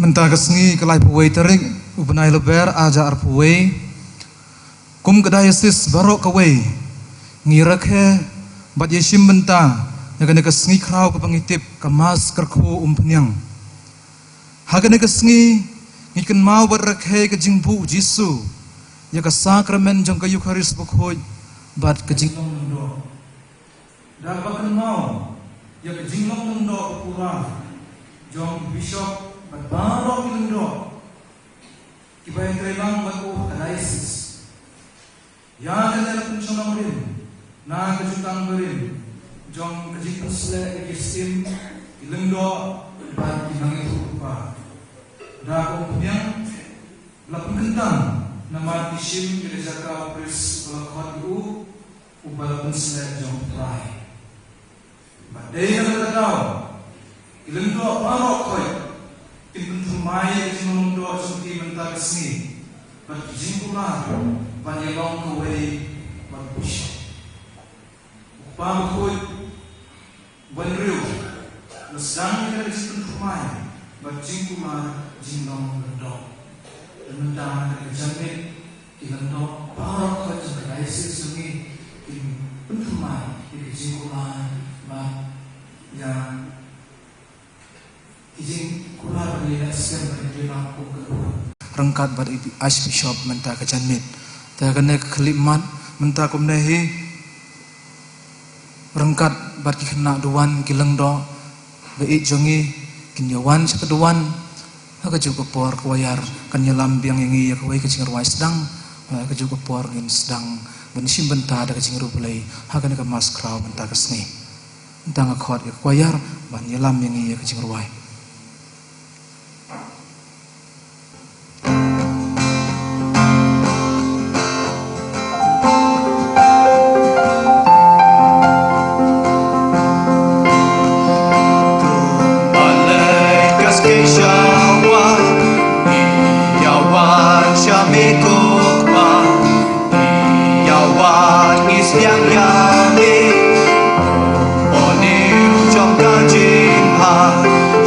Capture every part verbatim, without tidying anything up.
Mynta ka sngi ka laiphew wei tarik u bnai Lber ar hajar arphew wei, kum ka diocese baroh kawei ngi rakhe bad ïashim bynta ïa kane ka sngi khraw kaba ngi tip ka Mass Kyrkhu Umphniang. Ha kane ka sngi ngi kynmaw bad rakhe ka jingbuh Jisu ïa ka sakramen jong ka Eukharist bakhuid bad ka jinglong lyngdoh. Da kaba kynmaw ïa ka jinglong lyngdoh ba pura jong ki bishop bad baroh ki lyngdoh kiba ïatrei lang bad u ha ka diocese. Ïa kane la pynshong nongrim na ka jutang barim jong ka jingpynsleh ïa ki syiem, ki lyngdoh bad ki nongïathuhlypa. Da ka umphniang la pynkyntang namar ki shim ïa ka jaka u prist ba la khot ïa u, uba la pynsleh jong U Trai. Bad dei na kata ka daw ki lyngdoh baroh khoit kin pynthymmai ïa ka jinglong lyngdoh jong ki mynta ka sngi bad ki jingkular ban ïalong kawei bad u bishop. U Kpa Bakhuid Bynriew la sdang ïa ka jingpynthymmai bad jingkular jinglong lyngdoh. Te mynta ka janmiet ki lyngdoh baroh khoit jong ka diocese jong ngi kin pynthymmai ïa ka jingkular bad ïa ki jingkular ba ngi la skhem ba ngi la kum ka ruh. Ryngkat bad i Archbishop mynta ka janmiet. Te kane ka khyllipmat mynta kumne hi. Ryngkat bad ki khynnah duwan ki lyngdoh ba ïeit jong ngi kin ïa wan sha ka duwan. Ha kajuh ka por ka wayar kan ïalam biang ïa ngi ïa kawei ka jingrwai sdang. Ha kajuh ka por ngin sdang ban shim bynta da ka jingriewblei ha kane ka Mass khraw mynta ka sngi. Mynta nga khot ïa ka kwayar ban ïalam ïa ngi ïa ka jingrwai.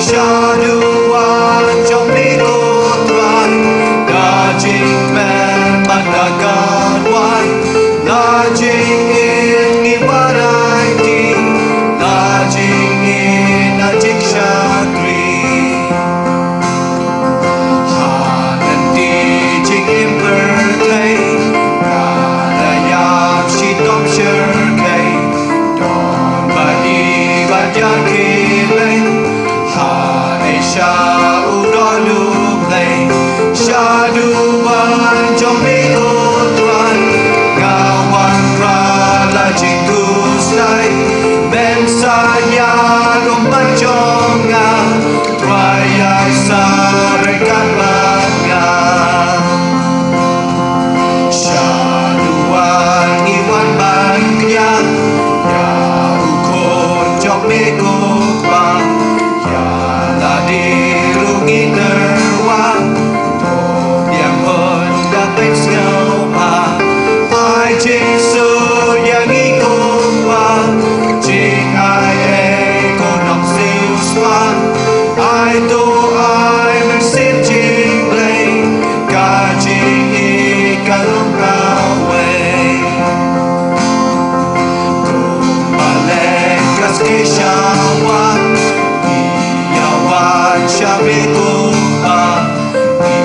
Shaduwan jong me ko Trai, da jingkmen bad da ka duwai, da jingim ngi wanrah ïa ki, da jingim da jingshakri. Ha lynti jingim pyrthei, ka la ïap shitom shyrkhei, don bad dih bad ïa ki lei. Ha Asia u don u Blei, shaduwan jong me ko Trai, nga wanrah la jingkhuslai, men satia kum ban jong nga, Trai ïaid sa ryngkat bad nga. Shaduwan ngi wan ban kñia ïa u Khun jong me ko Kpa, ïa lade ruh ngi nyrwa, to biang bun da peit sngewbha. Ai jingsuk ïa ngi ko Kpa, jingai ei ko Nongsiewspah. Ai to ai mynsiem jingblei, ka jingïeit ka long kawei. Kumba leh ka ski shawa, ngi ïa wan sha me ko Kpa, ngi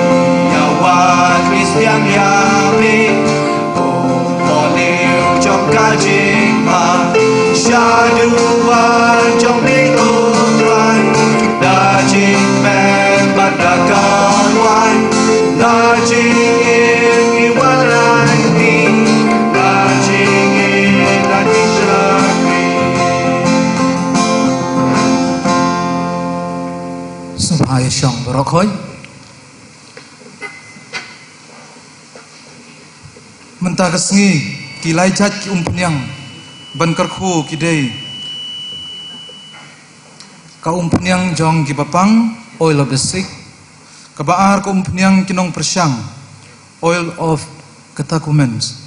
ïa wan kris biang ïa me. Kum u Blei jong ka jingma, shaduwan jong me ko Trai, da jingkmen bad da ka duwai, da jingim ngi wanrah ïa ki, da jingim da jingshakri. Sngewbha ïa shong baroh khoit. Mynta ka sngi ki lai jait ki umphniang ban kyrkhu ki dei ka umphniang jong kiba pang, oil of the sick, kaba ar ka umphniang ki nongpyrshang, oil of catechumens,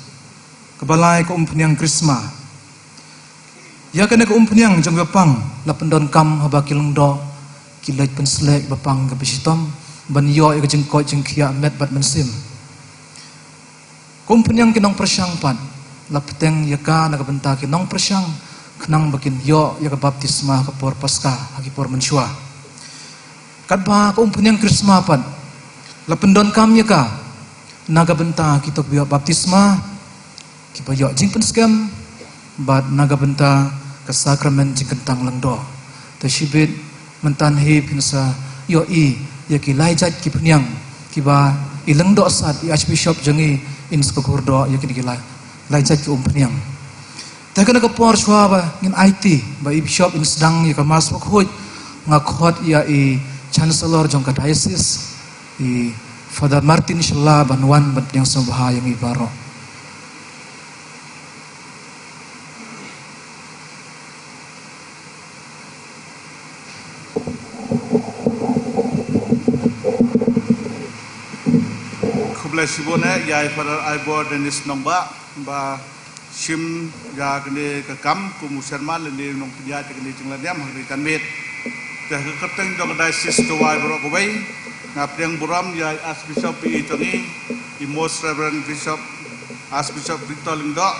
kaba lai ka umphniang krisma. Ïa kane ka umphniang jong kiba pang la pyndonkam haba ki lyngdoh ki leit pynsleh kiba pang kiba shitom. ban ïoh ïa ka jingkoit jingkhiah met bad mynsiem. Ka umphniang ki nongpyrshang pat, la bteng ïa ka na ka bynta ki nongpyrshang, khnang ba kin ïoh ïa ka baptisma ha ka por Paska, ha ki por mynshuwa. Katba ka umphniang Krisma pat, la pyndonkam ïa ka na ka bynta kito kiba ïoh baptisma, kiba ïoh jingpynskhem, bad na ka bynta ka sakramen jingkyntang lyngdoh. Te shibit mynta hi phin sa ïohi ïa ki lai jait ki phniang, kiba i lyngdoh sat, i Archbishop jong ngi, in sa kyrdoh ïa kine ki lai, lai jait ki umphniang. Te kane ka por shuwa ba ngin aiti ba i Bishop in sdang ïa ka Mass bakhuid, nga khot ïa i Chancellor jong ka Diocese, i Father Martin Shylla, ban wan ban pdiang sngewbha ïa ngi baroh. Khublei shibun eh ïa i Father Ivor Dennis Nongbah ba shim ïa kane ka kam kum u chairman lane u nongpynïaid ïa kane ka jinglong niam ha kane ka janmiet. Te ha ka kyrteng jong ka Diocese Jowai baroh kawei, nga pdiang burom ïa i Archbishop ba i jong ngi, i Most Reverend Bishop, Archbishop Victor Lyngdoh,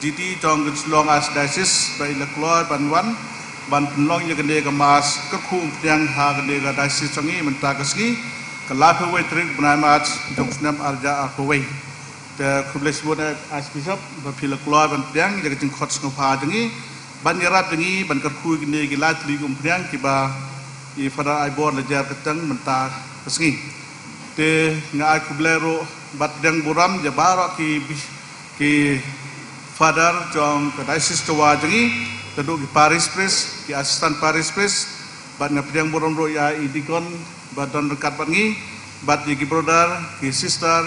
D D jong ka Shillong Archdiocese, ba i la kloi ban wan ban pynlong ïa kane ka Mass kyrkhu umphniang ha kane ka Diocese jong ngi mynta ka sngi, ka laiphew wei tarik bnai March jong u snem ar hajar arphew wei. Te khublei shibun eh Archbishop ba phi la kloi ban pdiang ïa ka jingkhot sngewbha jong ngi ban ïarap ïa ngi ban kyrkhu ïa kine ki lai tylli ki umphniang kiba i Father Ivor la jer kyrteng mynta ka sngi. Te nga ai khublei ruh bad pdiang burom ïa baroh ki bis-, ki Father jong ka Diocese Jowai jong ngi, naduh ki Parish Priest, ki Assistant Parish Priest, bad nga pdiang burom ruh ïa i Deacon ba don ryngkat bad ngi, bad ïa ki brother, ki sister,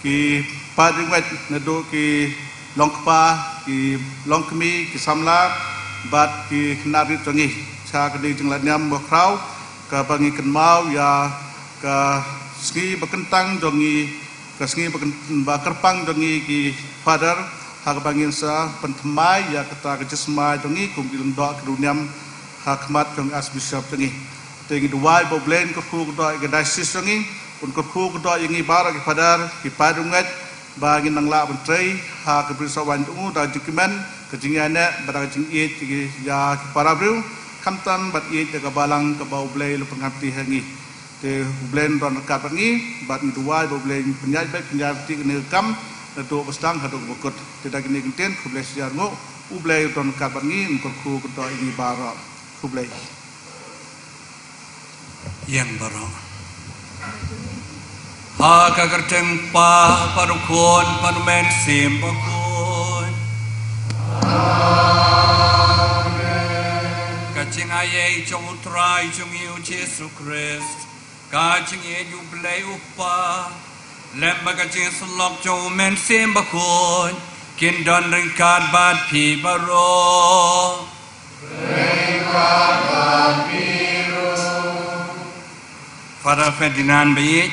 ki paidbah naduh ki longkpa, ki longkmie, ki samla, bad ki khynnah rit jong ngi. Sha kane ka jinglong niam bakhraw, kaba ngi kynmaw ïa ka sngi bakyntang jong ngi, ka sngi bakyn-, bakyrpang jong ngi ki Father, ha kaba ngin sa pynthymmai ïa kata ka jingsmai jong ngi kum ki lyngdoh ki riewniam ha khmat jong Archbishop jong ngi. Te ngi duwai ba U Blei un kyrkhu kyrdoh ïa ka Diocese jong ngi, un kyrkhu kyrdoh ïa ngi baroh ki Father, ki paidbah, ba ngin nang lah ban trei ha ka bynta sa wan jong u da ka jingkmen, ka jingïaineh, bad da ka jingïeit ïa ki, ïa ki para briew, khamtam bad ïeit ïa ka balang kaba U Blei u la pynngam kti ha ngi. Te U Blei un don ryngkat bad ngi, bad ngi duwai ba U Blei un pynïaid beit pynïaid kti kane ka kam naduh ba sdang haduh ba kut. Te da kine ki ktien, khublei shihajar nguh, U Blei un don ryngkat bad ngi, un kyrkhu kyrdoh ïa ngi baroh. Khublei. Ïeng baroh. Ha ka kyrteng U Kpa bad U Khun bad U Mynsiem Bakhuid. Ka jingaiei jong U Trai jong ngi U Jisu Khrist, ka jingïeit U Blei U Kpa, lem bad ka jingïasyllok jong U Mynsiem Bakhuid, kin don ryngkat bad phi baroh. Father Ferdinand baieit,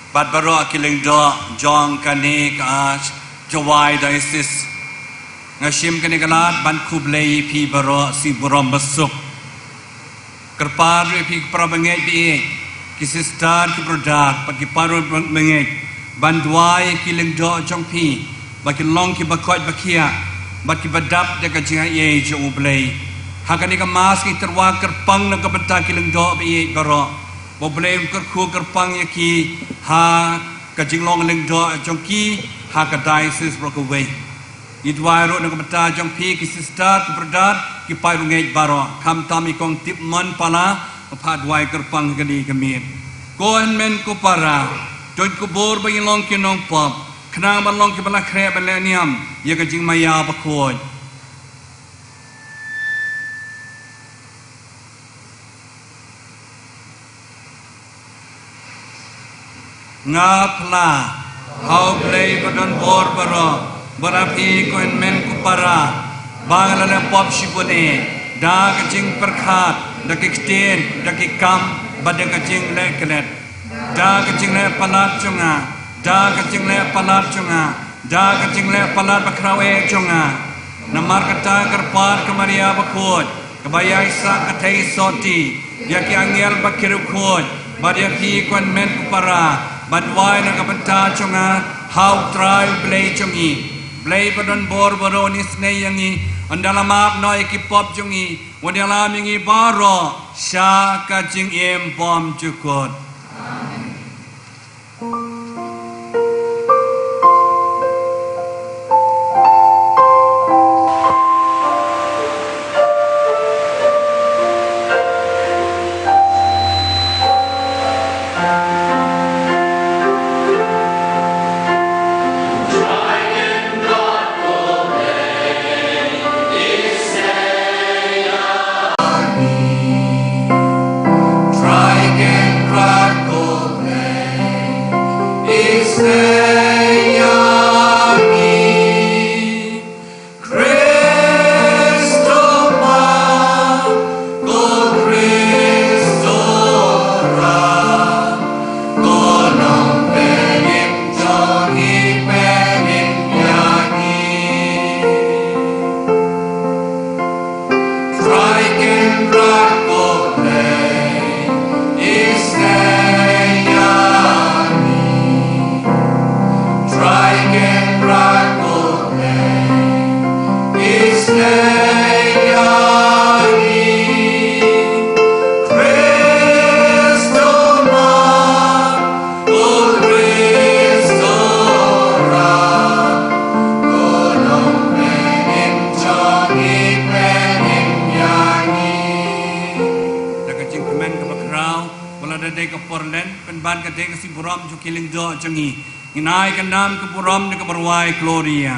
bad baroh ki lyngdoh jong kane ka Arch Jowai Diocese. Nga shim kane ka lad ban khublei ïa phi baroh, sngi burom basuk. Kyrpad ruh ïa phi ki para bangeit baieit, ki sister, ki brother, bad ki para bangeit, ban duwai ïa ki lyngdoh jong phi, ba kin long kiba koit ba khiah, bad kiba dap da ka jingaiei jong U Blei. Ha kane ka Mass ngi tyrwa kyrpang na ka bynta ki lyngdoh baieit baroh, ba U Blei un kyrkhu kyrpang ïa ki ha ka jinglong lyngdoh jong ki ha ka Diocese baroh kawei. Ngi duwai ruh na ka bynta jong phi ki sister, ki brother, ki para bangeit baroh, khamtam i Kong Tipmon Pala, ba phah duwai kyrpang ha kane ka miet. Ko hynmen ko para, to khubor ba ngin long ki nongpop, khnang ban long kiba la khreh ban leh niam ïa ka jingmaïa bakhuid. Nga phla ha U Blei ba don bor baroh, bad ha phi ko hynmen ko para, ba nga la leh pop shibun eh, da ka jingpyrkhat, da ki ktien, da ki kam, bad da ka jingleh klet. Da ka jingleh palat jong nga, da ka jingleh palat jong nga, da ka jingleh palat bakhraw eh jong nga. Namar kata nga kyrpad ko Maria bakhuid, kaba ïaisah kynthei sotti, ïa ki angel bad ki riewkhuid, Bad ïa phi kwah met u para ban duwai na ka bynta jong nga ha u Trai u Blei jong ngi. Blei ba don bor baroh un isynei ïa ngi, un da la map noh ïa ki pop jong ngi, un ïalam ïa ngi baroh sha ka jingim bymjukut. Da ka jingkmen kaba khraw, wat la da dei ka por len, pynban ka dei ka sngi burom jong ki lyngdoh jong ngi. Ngin ai ka nam ka burom da kaba rwai Gloria.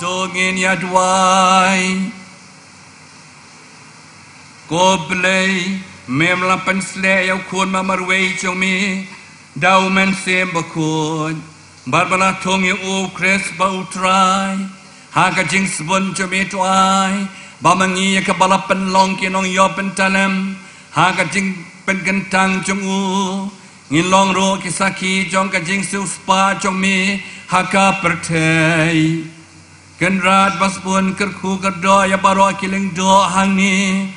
To ngin ïa duwai. Ko Blei, me me la pynsleh ïa u Khun marwei jong me da u Mynsiem Bakhuid, bad ba la thung ïa u Khrist ba u Trai. Ha ka jingsbun jong me to ai ba ma ngi ïa kiba la pynlong ki nongïoh bynta lem ha ka jingpynkyntang jong u, ngin long ruh ki sakhi jong ka jingsiewspah jong me ha ka pyrthei. Kynrad ba sbun, kyrkhu kyrdoh ïa baroh ki lyngdoh hangne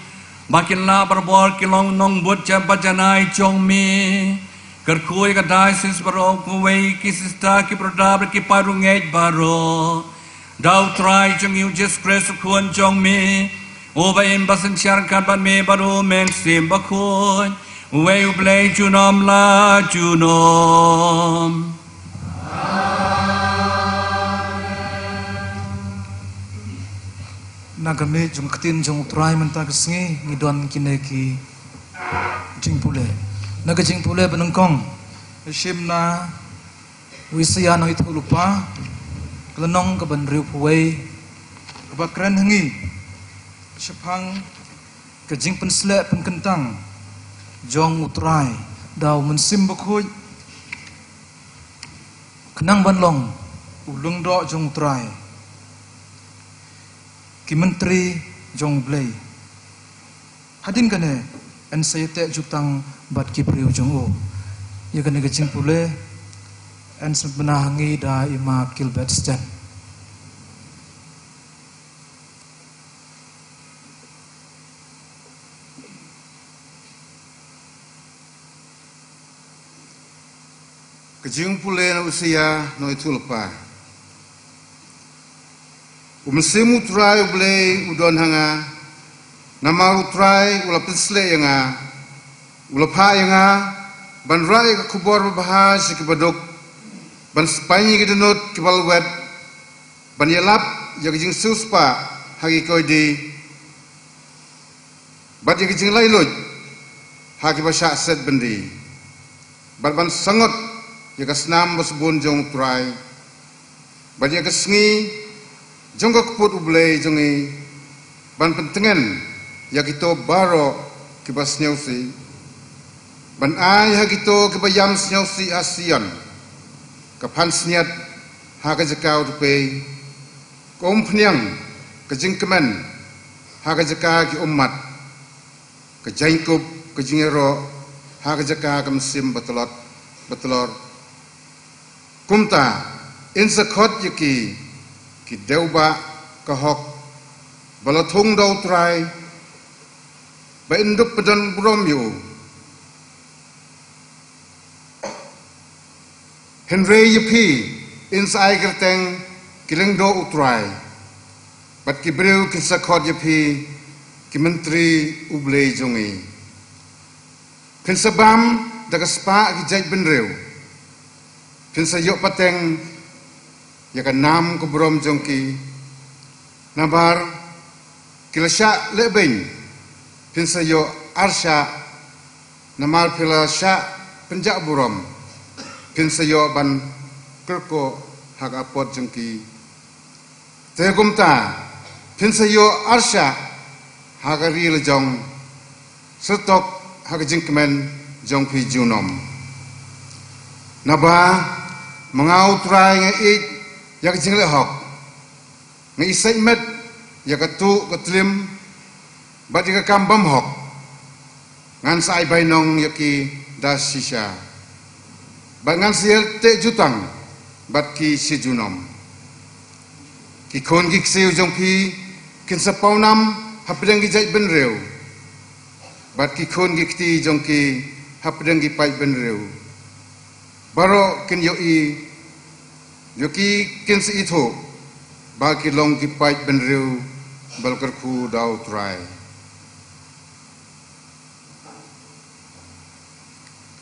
ba kin lah barabor ki long nongbud jong ba janai jong me. Kyrkhu ïa ka diocese baroh, kawei ki sister, ki brother bad ki parangeit baroh. Da u Trai jong ngi u Jisu Khrist u Khun jong me, uba im ba synshar ryngkat bad me bad u Mynsiem Bakhuid, uwei u Blei junom la junom. Na ka miej jong ka ktien jong u Trai mynta ka sngi ngi don kine ki Jingpule. Na ka jingpule ba nyngkong, shim na u Isaïah nongïathuhlypa, ka lynnong kaba hynriewphew wei, kaba kren ha ngi shaphang ka jingpynsleh pynkyntang jong U Trai da U Mynsiem Bakhuid. Khnang ban long u lyngdoh jong U Trai, ki myntri jong U Blei. Hadien kane, yn sa ïateh jutang bad ki briew jong u. Ïa kane ka jingpule, yn sa pynbna ha ngi da i Ma Gilbert Sten. Ka jingpule na u Isaïah nongïathuhlypa. U Mynsiem U Trai U Blei u don ha nga, namar U Trai u la pynsleh ïa nga, u la phah ïa nga ban rah ïa ka khubor babha sha kiba duk, ban sipai ïa ki dohnud kiba lwet, ban ïalap ïa ka jingsiewspah ha ki koidi, bad ïa ka jinglaitluid ha kiba shah set byndi, bad ban sangot ïa ka snam basbun jong U Trai, bad ïa ka sngi jong ka kput U Blei jong ngi, ban pyntngen ïa kito baroh kiba sngewsih, ban ai ha kito kiba ïam sngewsih ha Sion ka pansngiat ha ka jaka u tpei, ka umphniang ka jingkmen ha ka jaka ki ummat, ka jaiñkup ka jingïaroh ha ka jaka ka mynsiem batlot batlor. Kumta, yn sa khot ïa ki ki dewbah ka hok, ba la thung da U Trai, ba yn dup pyndonkam burom ïa u. Hynrei ïa phi, yn sa ai kyrteng ki lyngdoh U Trai, bad ki briew kin sa khot ïa phi ki myntri U Blei jong ngi. Phin sa bam da ka spah ki jaitbynriew, phin sa ïoh pateng ïa ka nam ka burom jong ki. Namar ki la shah lehbeiñ, phin sa ïoh arshah, namar phi la shah pynjah burom, phin sa ïoh ban kyrkhu ha ka apot jong ki. Te kumta, phin sa ïoh arshah ha ka ri la jong, syrtok ha ka jingkmen jong phi junom. Naba ma nga U Trai nga ïeit ïa ka jingleh hok, nga iseiñ met ïa ka tuh ka tlim, bad ïa ka kam bymhok. Ngan sa ai bainong ïa ki da shisha, bad ngan sa ïateh jutang bad ki shi junom. Ki khun ki ksiew jong phi kin sa pawnam hapdeng ki jaitbynriew, bad ki khun ki kti jong ki hapdeng ki paidbynriew. Baroh kin ïohi ïa ki, kin sa ithuh ba ki long ki paidbynriew ba la kyrkhu da U Trai.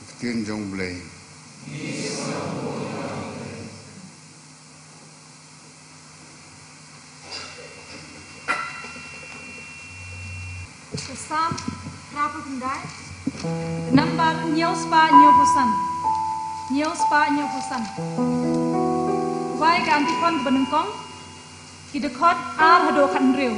Ka ktien jong U Blei. Ka Salm phra phew khyndai, ka nambar hynñiew spah hynñiew phew san. Hynñiew spah hynñiew phew san. Wai ka antiphon kaba nyngkong, ki dkhot ar haduh khathynriew.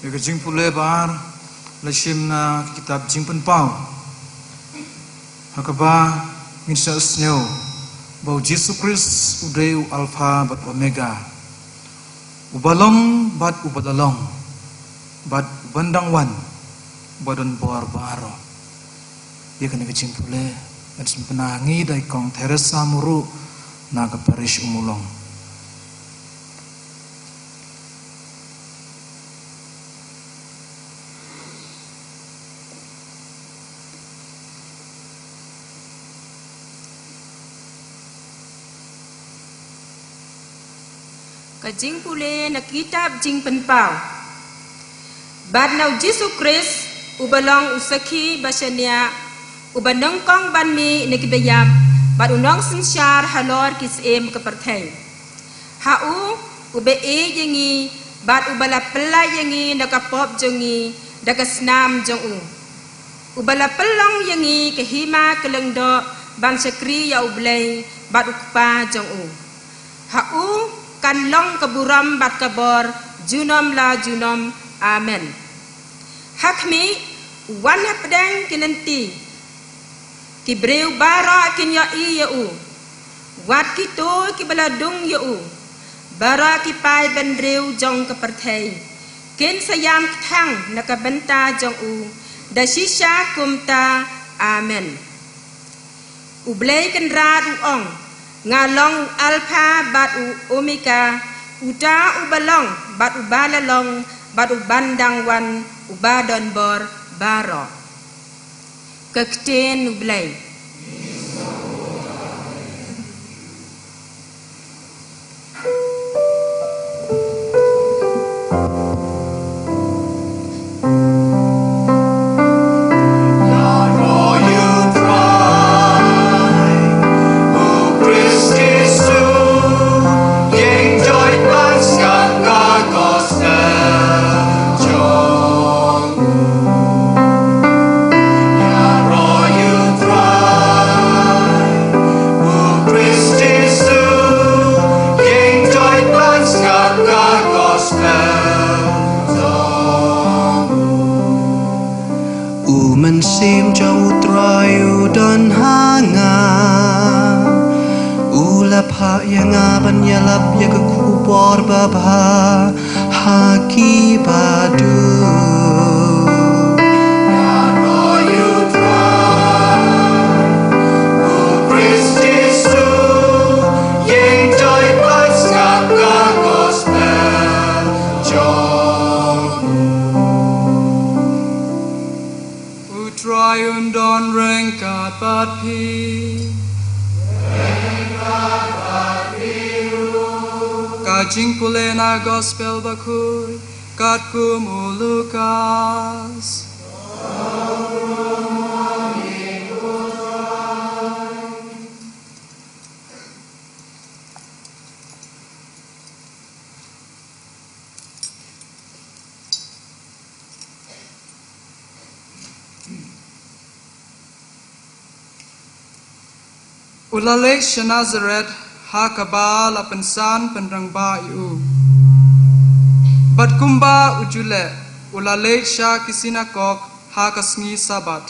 Ïa ka jingpule ba ar la shim na ka kitab Jingpynpaw, ha kaba ngin sa sngew ba U Jisu Khrist u dei u Alpha bad Omega, uba long bad uba la long, bad uban dang wan, uba don bor baroh. Ïa kane ka jingpule ngan sngewbha ngi da i Kong Theresa Muru na ka Parish Ummulong. Ka jingpule na kitab Jingpynpaw. Bad na U Jisu Khrist, uba long u sakhi ba shaniah, uba nyngkong ban mih na kiba ïap, bad u nongsynshar halor ki syiem ka pyrthei. Ha u, uba ïeit ïa ngi, bad uba la pyllait ïa ngi na ka pop jong ngi, da ka snam jong u. Uba la pynlong ïa ngi ka hima ka lyngdoh ban shakri ïa U Blei bad U Kpa jong u. Ha u kan long ka burom bad ka bor junom la junom. Amen. Ha khmih, u wan hapdeng ki lynti. Ki briew baroh kin ïohi ïa u. Wat kito kiba la dung ïa u. Baroh ki paidbynriew jong ka pyrthei kin sa ïam kthang na ka bynta jong u. Da shisha kumta. Amen. U Blei Kynrad u ong, nga long u Alpha bad u Omega, uta uba long bad uba la long, bad uban dang wan, uba don bor baroh. Ka ktien U Blei. U Mynsiem jong U Trai u don ha nga. U la phah ïa nga ban ïalap ïa ka khubor babha ha ki baduk. U Trai un don ryngkat bad phi. Ka jingpule na Gospel Bakhuid katkum u Lukas. U la leit sha Nasaret, ha kaba la pynsan pynrangbah ïa u. Bad kumba u ju leh, u la leit sha ki sinakok ha ka sngi Sabbath.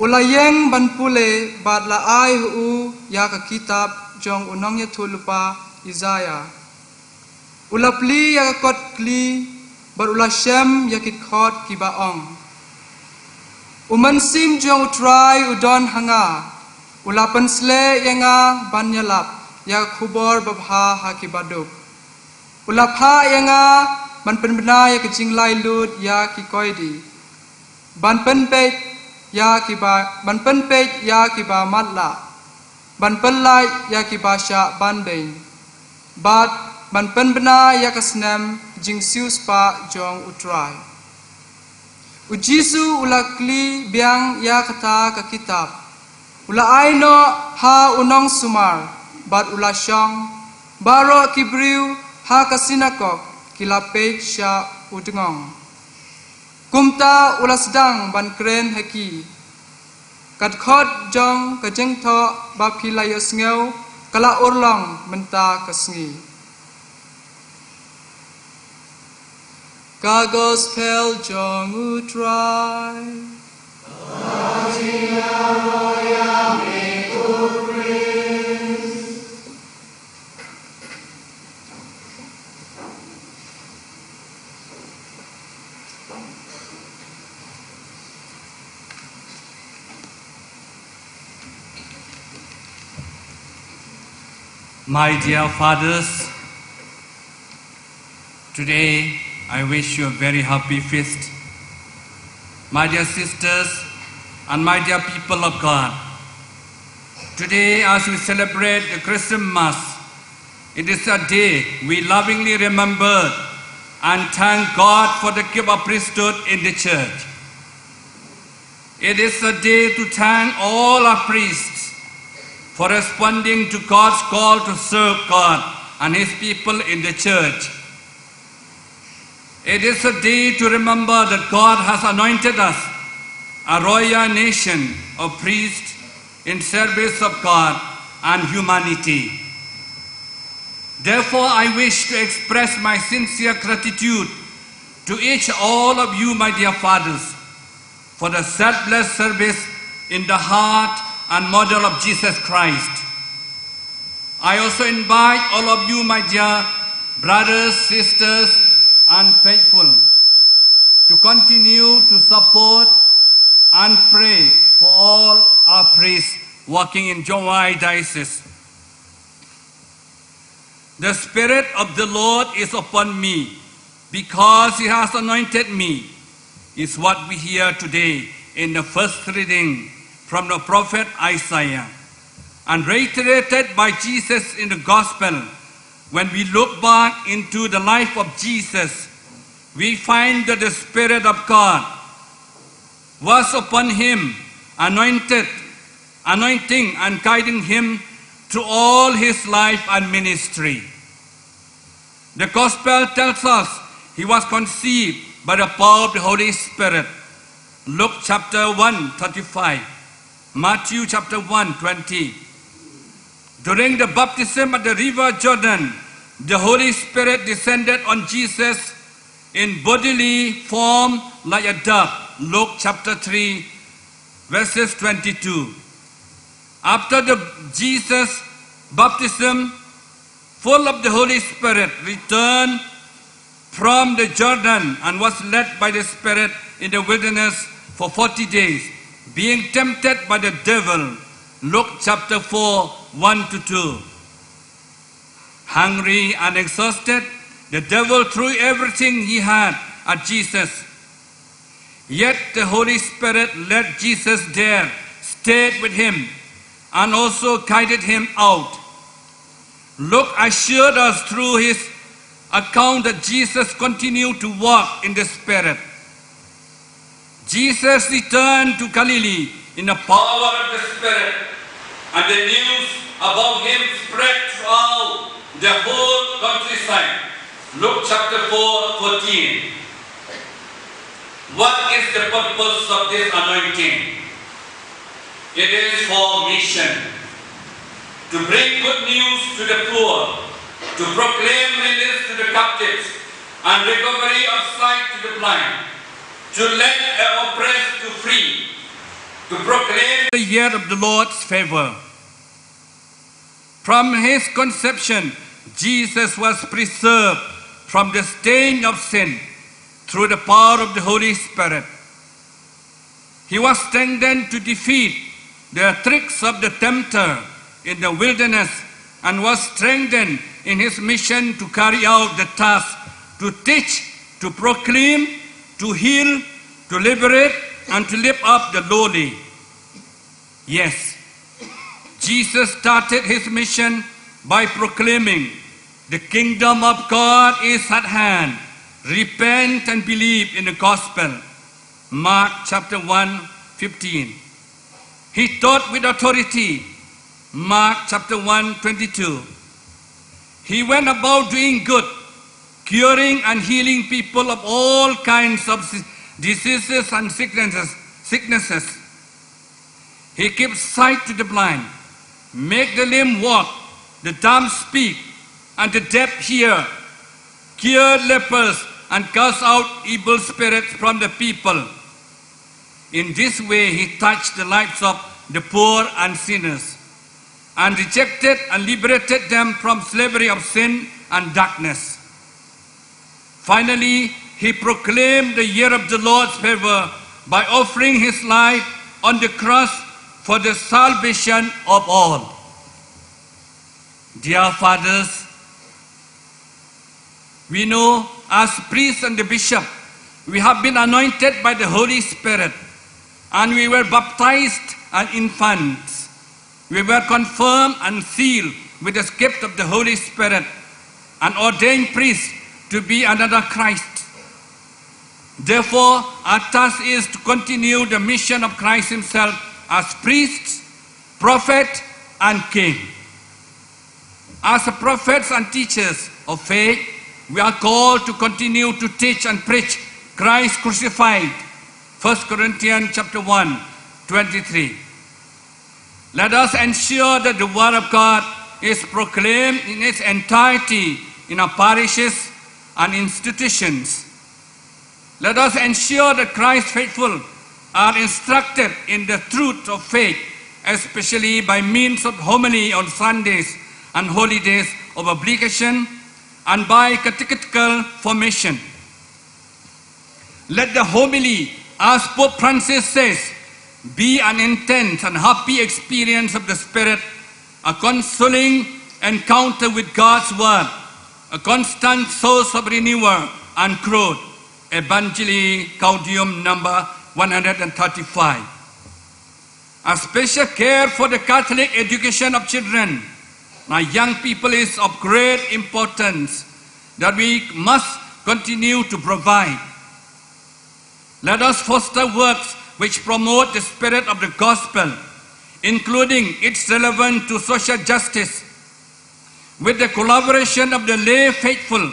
U la ïeng ban pule bad la ai ha u ïa ka kitab jong u nongïathuhlypa Isaïah. U la plie ïa ka kot kli, bad u la shem ïa ki dkhot kiba ong: U Mynsiem jong U Trai u don ha nga, u la pynsleh ïa nga ban ïalap ïa ka khubor babha ha ki baduk. U la phah ïa nga ban pynbna ïa ka jinglait lut ïa ki koidi, ban pynpeit ïa kiba, ban pynpeit ïa kiba matlah, ban pyllait ïa kiba shah banding, bad ban pynbna ïa ka snem jingsiewspah jong U Trai. U Jisu u la kli biang ïa kata ka kitab, u la ai noh ha u nongsumar, bad u la shong. Baroh ki briew ha ka sinakok ki la peit sha u dngong. Kumta u la sdang ban kren ha ki. Ka dkhot jong ka jingthoh ba phi la ïohsngew ka la urlong mynta ka sngi. Ka Gospel jong U Trai. My dear fathers, today I wish you a very happy feast. My dear sisters and my dear people of God, today as we celebrate the Christmas, it is a day we lovingly remember and thank God for the gift of priesthood in the church. It is a day to thank all our priests for responding to God's call to serve God and His people in the church. It is a day to remember that God has anointed us a royal nation of priests in service of God and humanity. Therefore, I wish to express my sincere gratitude to each all of you, my dear fathers, for the selfless service in the heart and model of Jesus Christ. I also invite all of you, my dear brothers, sisters, and faithful, to continue to support and pray for all our priests working in Jowai Diocese. The Spirit of the Lord is upon me, because He has anointed me, is what we hear today in the first reading from the prophet Isaiah, and reiterated by Jesus in the Gospel. When we look back into the life of Jesus, we find that the Spirit of God was upon him, anointed, anointing and guiding him through all his life and ministry. The gospel tells us he was conceived by the power of the Holy Spirit. Luke chapter one thirty-five, Matthew chapter one twenty. During the baptism at the river Jordan, the Holy Spirit descended on Jesus in bodily form like a dove. Luke chapter three, verses twenty-two. After the Jesus baptism, full of the Holy Spirit, returned from the Jordan and was led by the Spirit in the wilderness for forty days, being tempted by the devil. Luke chapter four, one to two. Hungry and exhausted, the devil threw everything he had at Jesus. Yet the Holy Spirit led Jesus there, stayed with him, and also guided him out. Luke assured us through his account that Jesus continued to walk in the Spirit. Jesus returned to Galilee in the power of the Spirit, and the news about him spread throughout the whole countryside. Luke chapter four, fourteen. What is the purpose of this anointing? It is for mission. To bring good news to the poor, to proclaim release to the captives, and recovery of sight to the blind, to let the oppressed to free, to proclaim the year of the Lord's favor. From his conception, Jesus was preserved from the stain of sin through the power of the Holy Spirit. He was strengthened to defeat the tricks of the tempter in the wilderness and was strengthened in his mission to carry out the task to teach, to proclaim, to heal, to liberate, and to lift up the lowly. Yes, Jesus started his mission by proclaiming, "The kingdom of God is at hand. Repent and believe in the gospel." Mark chapter one fifteen. He taught with authority. Mark chapter one twenty-two. He went about doing good, curing and healing people of all kinds of si-, diseases and sicknesses, sicknesses. He gives sight to the blind, make the lame walk, the dumb speak, and the deaf hear, cure lepers, and cast out evil spirits from the people. In this way, he touched the lives of the poor and sinners, and rejected and liberated them from slavery of sin and darkness. Finally, he proclaimed the year of the Lord's favor by offering his life on the cross for the salvation of all. Dear fathers, we know as priests and the bishop, we have been anointed by the Holy Spirit, and we were baptized as infants. We were confirmed and sealed with the gift of the Holy Spirit, and ordained priests to be another Christ. Therefore, our task is to continue the mission of Christ himself as priests, prophet, and king. As prophets and teachers of faith, we are called to continue to teach and preach Christ crucified. First Corinthians chapter one, twenty-three. Let us ensure that the word of God is proclaimed in its entirety in our parishes and institutions. Let us ensure that Christ's faithful are instructed in the truth of faith, especially by means of homily on Sundays and holy days of obligation and by catechetical formation. Let the homily, as Pope Francis says, be an intense and happy experience of the Spirit, a consoling encounter with God's Word, a constant source of renewal and growth. Evangelii Gaudium number one hundred thirty-five. A special care for the Catholic education of children and young people is of great importance that we must continue to provide. Let us foster works which promote the spirit of the gospel, including its relevance to social justice. With the collaboration of the lay faithful,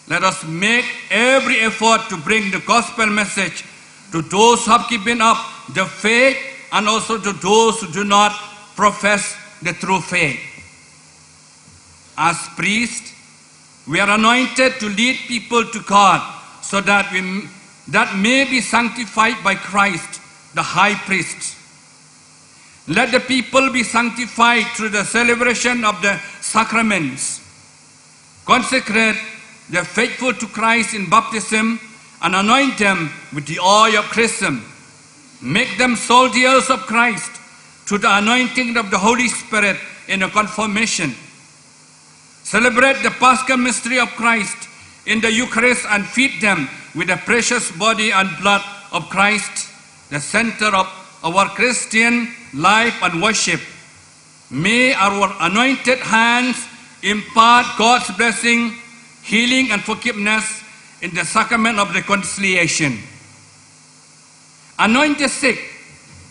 let us make every effort to bring the gospel message to those who have given up the faith and also to those who do not profess the true faith. As priests, we are anointed to lead people to God so that we that may be sanctified by Christ, the high priest. Let the people be sanctified through the celebration of the sacraments. Consecrate the faithful to Christ in baptism and anoint them with the oil of chrism. Make them soldiers of Christ through the anointing of the Holy Spirit in a confirmation. Celebrate the Paschal mystery of Christ in the Eucharist and feed them with the precious body and blood of Christ, the center of our Christian life and worship. May our anointed hands impart God's blessing, healing, and forgiveness in the sacrament of reconciliation. Anoint the sick,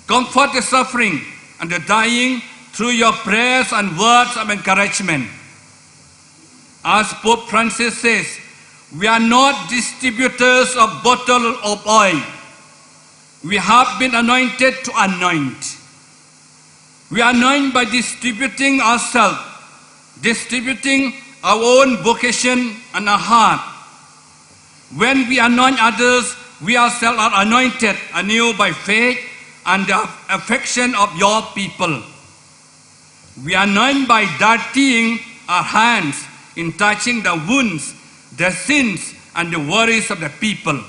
comfort the suffering and the dying through your prayers and words of encouragement. As Pope Francis says, we are not distributors of bottle of oil. We have been anointed to anoint. We anoint by distributing ourselves, distributing our own vocation and our heart. When we anoint others, we ourselves are anointed anew by faith and the affection of your people. We anoint by dirtying our hands in touching the wounds, the sins, and the worries of the people.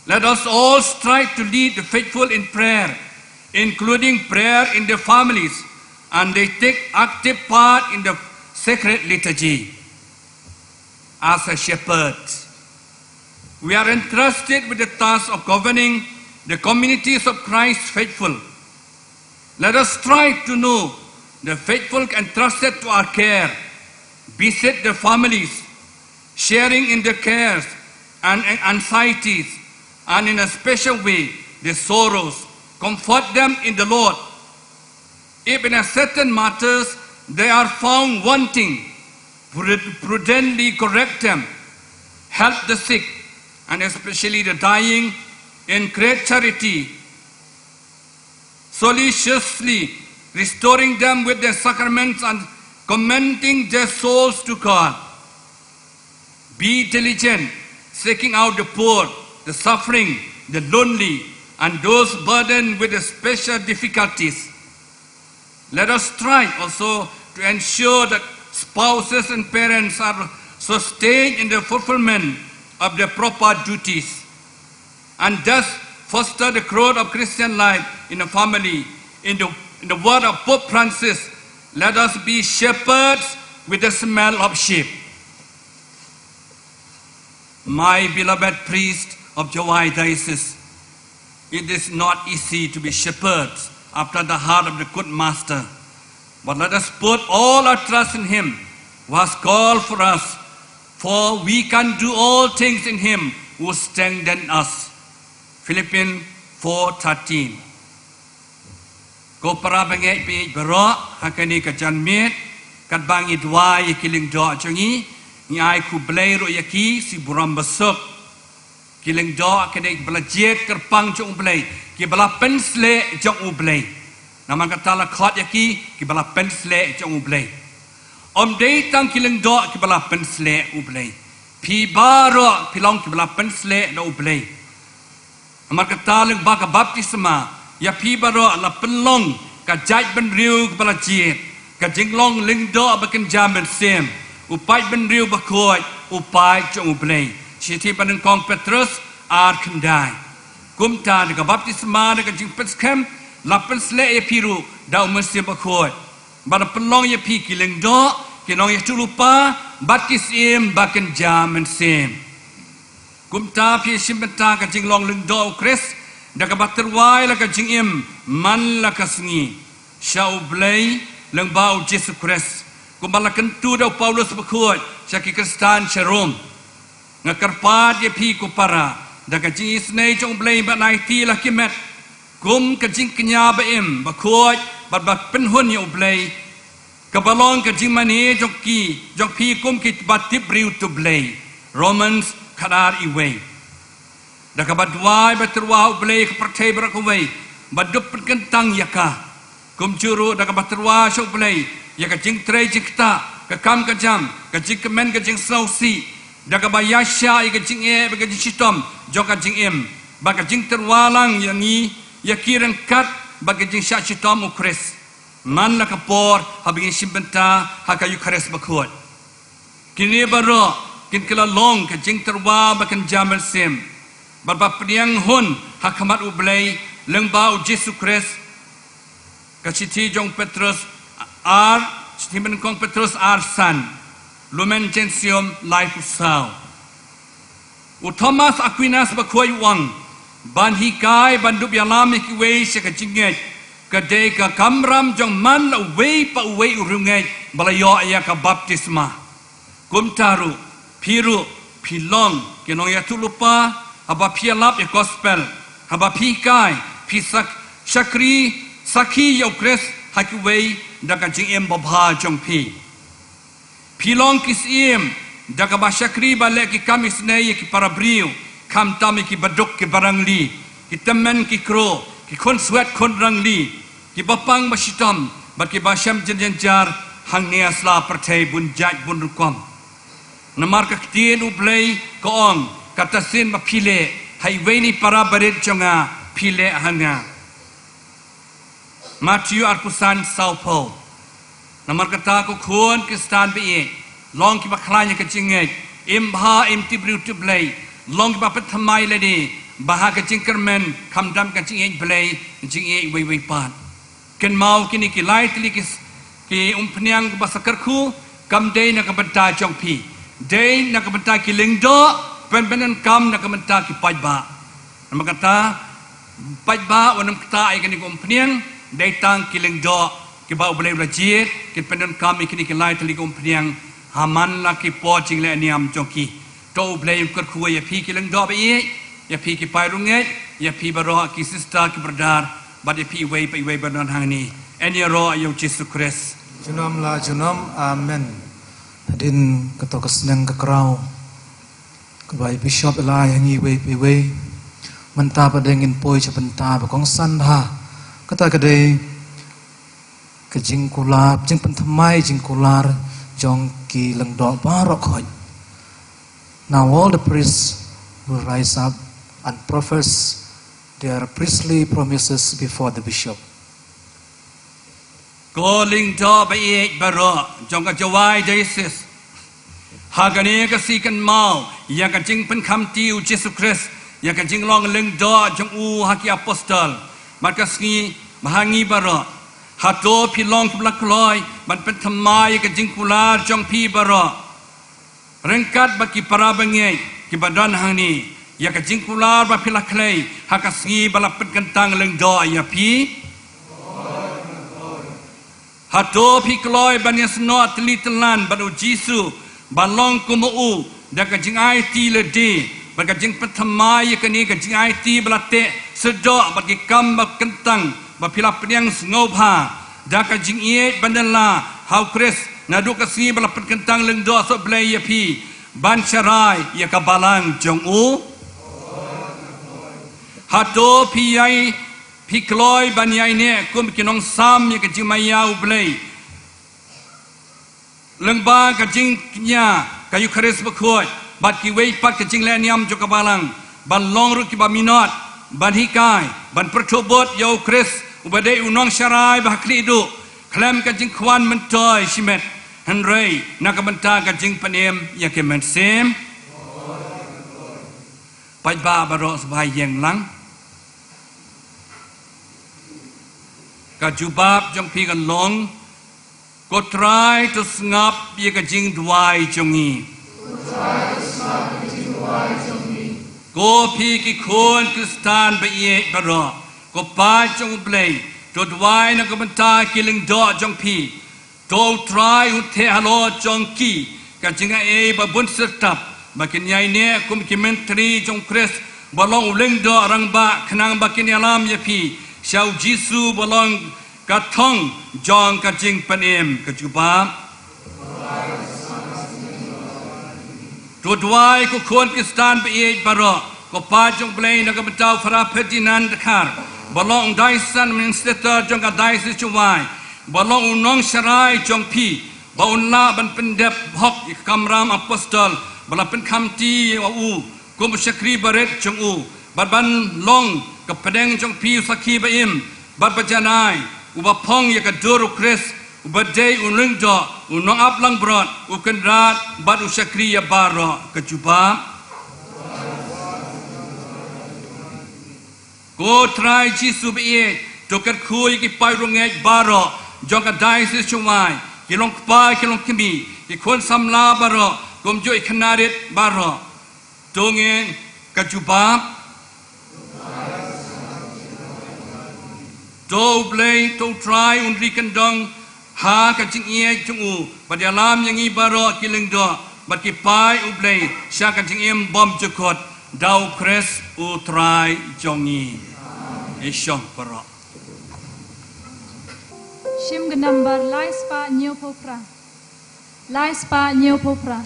Let us all strive to lead the faithful in prayer, including prayer in their families, and they take active part in the sacred liturgy. As a shepherd, we are entrusted with the task of governing the communities of Christ's faithful. Let us strive to know the faithful entrusted to our care, visit their families, sharing in their cares and anxieties, and in a special way their sorrows. Comfort them in the Lord. If in a certain matters they are found wanting, prud- prudently correct them, help the sick, and especially the dying, in great charity, solicitously restoring them with their sacraments and commending their souls to God. Be diligent, seeking out the poor, the suffering, the lonely, and those burdened with the special difficulties. Let us strive also to ensure that spouses and parents are sustained in the fulfillment of their proper duties, and thus foster the growth of Christian life in the family. In the, in the word of Pope Francis, let us be shepherds with the smell of sheep. My beloved priest of Jowai Diocese, it is not easy to be shepherds after the heart of the good master, but let us put all our trust in him who has called for us, for we can do all things in him who strengthened us. Philippians four thirteen. Ko para bangeit baieit baroh, ha kane ka janmiet, katba ngi duwai ïa ki lyngdoh jong ngi, ngi ai khublei ruh ïa ki, shi burom basuk. Ki lyngdoh ki dei kiba la jied kyrpang jong U Blei, kiba la pynshlur jong U Blei. Namar kata la khot ïa ki kiba la pynshlur jong U Blei. Ym dei tang ki lyngdoh kiba la pynshlur U Blei. Phi baroh phi long kiba la pynshlur da U Blei. Namar kata lyngba ka baptisma, ïa phi baroh la pynlong ka jaitbynriew kaba la jied, ka jinglong lyngdoh ba kynja mynsiem, u paidbynriew bakhuid, u paid jong U Blei. Shithi ba nyngkong Petrus ar khyndai. Kumta da ka baptisma da ka jingpynskhem, la pynshlur ïa phi ruh da U Mynsiem Bakhuid. Bad la pynlong ïa phi ki lyngdoh, ki nongïathuhlypa, bad ki syiem ba kynja mynsiem. Kumta phi shim bynta ka jinglong lyngdoh U Khrist, da kaba tyrwa ïa la ka jingim man la ka sngi sha U Blei lyngba U Jisu Khrist, kumba la kyntu da u Paulus bakhuid sha ki Khristan sha Rom. Nga kyrpad ïa phi ko para, da ka jingisynei jong U Blei ban aiti la ki met, kum ka jingkñia ba im, bakhuid, bad ba pynhun ïa U Blei, kaba long ka jingmane jong ki, jong phi kum kiba tip briew tip Blei. Romans khatar iwei. Da kaba duwai ba tyrwa U Blei ka pyrthei baroh kawei, ba dup pynkyntang ïa ka. Kumjuh ruh da kaba tyrwa sha U Blei ïa ka jingtrei jingktah, ka kam ka jam, ka jingkmen ka jingsngewsih, da kaba ïaishah ïa ka jingeh bad ka jingshitom jong ka jingim, bad ka jingtyrwa lang ïa ngi, ïa ki ryngkat bad ka jingshah shitom U Khrist. Man la ka por haba ngi shim bynta ha ka Eukharist bakhuid. Kine baroh kin kylla long ka jingtyrwa ba kynja mynsiem, bad ba pdiang hun ha khmat U Blei lyngba U Jisu Khrist. Ka shithi jong Petrus ar, shithi ba nyngkong Petrus ar san, Lumen Gentium, lai phew saw. U Thomas Aquinas bakhuid u ong, ban hikai ban dup ïalam ïa kiwei sha ka jingngeit, ka dei ka kamram jong man la uwei pa uwei u riewngeit ba la ïoh ïa ka baptisma. Kumta ruh, phi ruh, phi long ki nongïathuhlypa, haba phi ïalap ïa ka gospel, haba phi hikai, phi sak-, shakri, sakhi ïa U Khrist ha kiwei da ka jingim babha jong phi. Phi long ki syiem, da kaba shakri ban leh ki kam isynei ïa ki para briew, khamtam ïa ki baduk ki barangli, ki tymmen ki kro, ki khun swet khun rangli, ki bapang bashitom, bad ki bashem jynjar hangne ha sla pyrthei bun jait bun rukom. Namar ka ktien U Blei ka ong, kata shisien ba phi leh ha iwei na ki para barit jong nga, phi leh ha nga. Matthew arphew san, saw phew. Namar kata ko khun Khristan baieit, long kiba khlaiñ ha ka jingngeit, im bha im tip briew tip Blei, long kiba pynthymmai lade, ba ha ka jingkyrmen, khamtam ka jingïeit Blei, jingïeit iwei iwei pat. Kynmaw kine ki lai tylli ki s-, ki umphniang kiba sa kyrkhu, kam dei na ka bynta jong phi. Dei na ka bynta ki lyngdoh, pynpyndonkam na ka bynta ki paidbah. Namar kata, paidbah wat nym ktah ïa kine ki umphniang, dei tang ki lyngdoh, kiba U Blei u la jied, kin pyndonkam ïa kine ki lai tylli ki umphniang, ha man la ki por jingleh niam jong ki. To U Blei un kyrkhu ïa phi ki lyngdoh baieit, ïa phi ki paidriewngeit, ïa phi baroh ki sister ki brother, bad ïa phi iwei pa iwei ba don hangne. Yn ïaroh ïa U Jisu Khrist. Junom la junom, amen. Hadien kato ka sneng ka kraw, kaba i Bishop i la ai ha ngi iwei pa iwei. Mynta pat ngin poi sha bynta ba kongsan bha. Kata ka dei ka jingkular, jingpynthymmai jingkular jong ki lyngdoh baroh khoit. Now all the priests will rise up and profess their priestly promises before the bishop. Ko lyngdoh ba ïeit baroh jong ka Jowai Diocese, ha kane ka sngi kynmaw ïa ka jingpynkhamti u Jisu Khrist, ïa ka jinglong lyngdoh jong u ha ki apostol. Bad ka sngi, bad ha ngi baroh, hato phi long kiba la kloi ban pynthymmai ïa ka jingkular jong phi baroh, ryngkat bad ki para bangeit kiba don hangne, ïa ka jingkular ba phi la khlei ha ka sngi ba la pynkyntang lyngdoh ïa phi? Hato phi kloi ban ïasnoh tylli tyllan bad u Jisu, ban long kum u da ka jingaiti lade bad ka jingpynthymmai ïa kane ka jingaiti ba la teh sdang bad ki kam ba kyntang ba phi la pdiang sngewbha da ka jingïeit ban ïalam ha u Khrist naduh ka sngi ba la pynkyntang lyngdoh soh Blei ïa phi, ban sharai ïa ka balang jong u? Hato phi ïai, phi kloi ban ïaineh kum ki nongsam ïa ka jingmaïa u Blei lyngba ka jingkñia ka Eukharist bakhuid bad kiwei pat ka jinglehniam jong ka balang, ban long ruh kiba minot ban hikai, ban pyrthuh bud ïa u Khrist uba dei u nongsharai ba ha khlieh duh, khlem ka jingkhwan myntoi shimet, hynrei na ka bynta ka jingpynim ïa ka mynsiem? Paidbah baroh sngewbha ïeng lang. Ka jubab jong phi kan long: Ko Trai, to sngap ïa ka jingduwai jong ngi. Ko phi ki khun Khristan ba ïeit baroh, ko paid jong u Blei, to duwai na ka bynta ki lyngdoh jong phi. To u Trai un theh halor jong ki ka jingai ba bun syrtap, ba kin ïaineh kum ki myntri jong u Khrist, ba long u lyngdoh rangbah, khnang ba kin ïalam ïa phi sha u Jisu ba long ka thong jong ka jingpynim. Ka jubab. To duwai ko khun Khristan ba ïeit baroh, ko paid jong u Blei, na ka bynta u Father Ferdinand Dkhar, ba long u diocesan administrator jong ka Diocese Jowai, ba long u nongsharai jong phi, ba un lah ban pyndep hok ïa ka kamram apostol ba la pynkhamti ïa u kum u shakri barit jong u, bad ban long ka pdeng jong phi u sakhi ba im bad ba janai, uba phong ïa ka dur u Khrist, uba dei u lyngdoh, u nongap langbrot, u kynrad bad u shakri ïa baroh. Ka jubab. Ko Trai Jisu ba ïeit, to kyrkhu ïa ki paid riewngeit baroh jong ka Diocese Jowai, ki long kpa, ki long kmie, ki khun samla baroh, kumjuh ki khynnah rit baroh. To ngin, ka jubab. To u Blei, to u Trai un ri kyndong ha ka jingïeit jong u, bad ïalam ïa ngi baroh ki lyngdoh bad ki paid u Blei sha ka jingim bymjukut, da u Khrist u Trai jong ngi. Ïashong baroh. Shim ka nambar lai spah hynñiewphew phra. Lai spah hynñiewphew phra.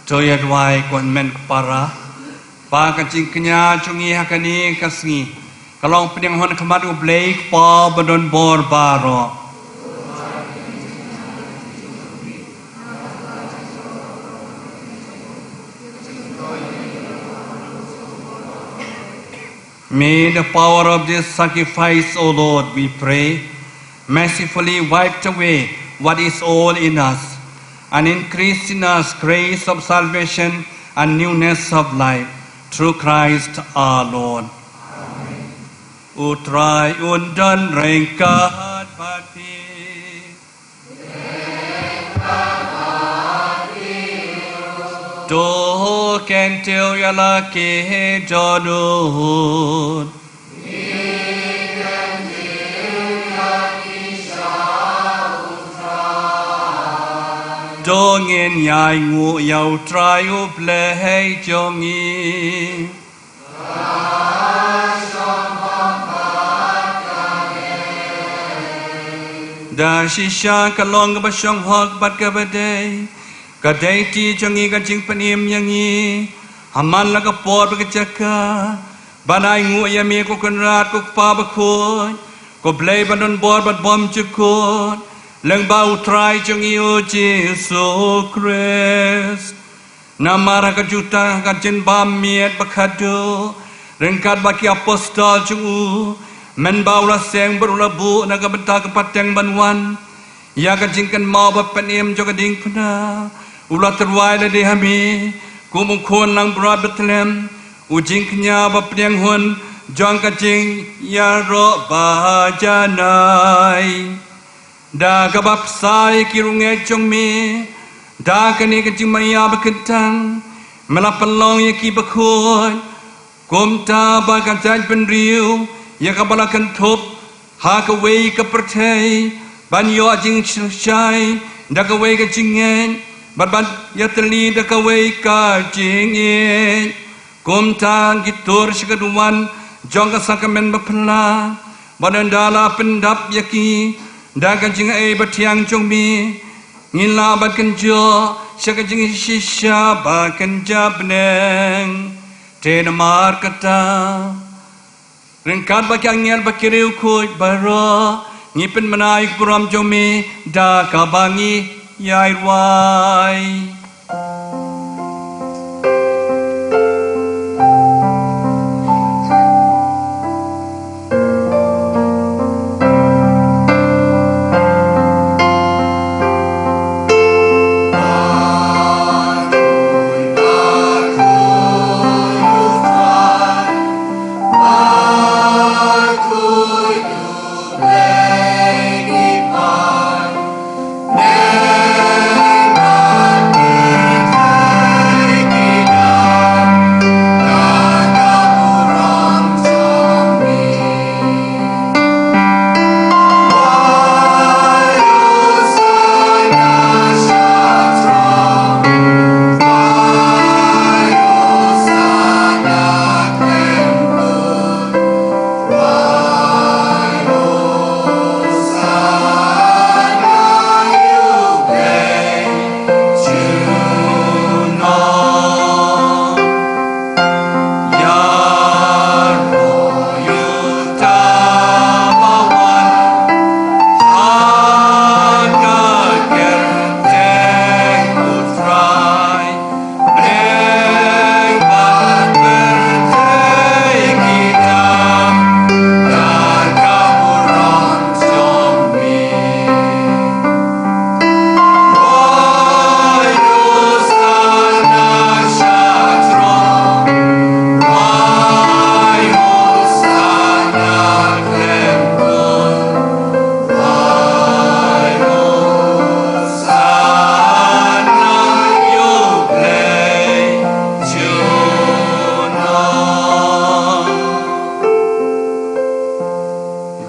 To ïa duwai, ko hynmen ko para, ba ka jingkñia jong ngi ha kane ka sngi ka long pdiang hun ha khmat U Blei Kpa badonbor baroh. May the power of this sacrifice, O Lord, we pray, mercifully wipe away what is old in us and increase in us grace of salvation and newness of life, through Christ our Lord. U Trai un don ryngkat bad phi. To kyntiew ïa la ki dohnud. To ngin ïainguh ïa U Trai U Blei jong ngi. Da shisha ka long kaba shong hok bad kaba dei, ka dei ti jong ngi ka jingpynim ïa ngi ha man la ka por bad ka jaka, ban ainguh ïa me ko Kynrad, ko Kpa bakhuid, ko Blei badonbor bad bymjukut, lyngba U Trai jong ngi U Jisu Khrist. Namar ha ka jutang ha ka jingbam miet ba khatduh, ryngkat bad ki apostol jong u, mynba u la seng bad u la buh na ka bynta ka pateng ban wan ïa ka jingkynmaw ba pynim jong ka diengphna, u la tyrwa ïa lade ha me kum u khun langbrot ba tlem, u jingkñia ba pdiang hun jong ka jingïaroh ba janai. Da kaba bsa ïa ki riewngeit jong me da kane ka jingmaïa ba kyntang, me la pynlong ïa ki bakhuid, kumta ba ka jaitbynriew ïa kaba la kynthup ha kawei ka pyrthei ban ïoh jingshai da kawei ka jingngeit, bad ban ïatylli da kawei ka jingngeit. Kumta ngi tur sha ka duwan jong ka sakramen bapla, bad ynda la pyndap ïa ki da ka jingai bathiang jong me, ngin lah ban kynjoh sha ka jingshisha ba kynja bneng. Te namar kata, ryngkat bad ki angel bad ki riewkhuid baroh, ngi pynbna ïa ka burom jong me da kaba ngi ïai rwai.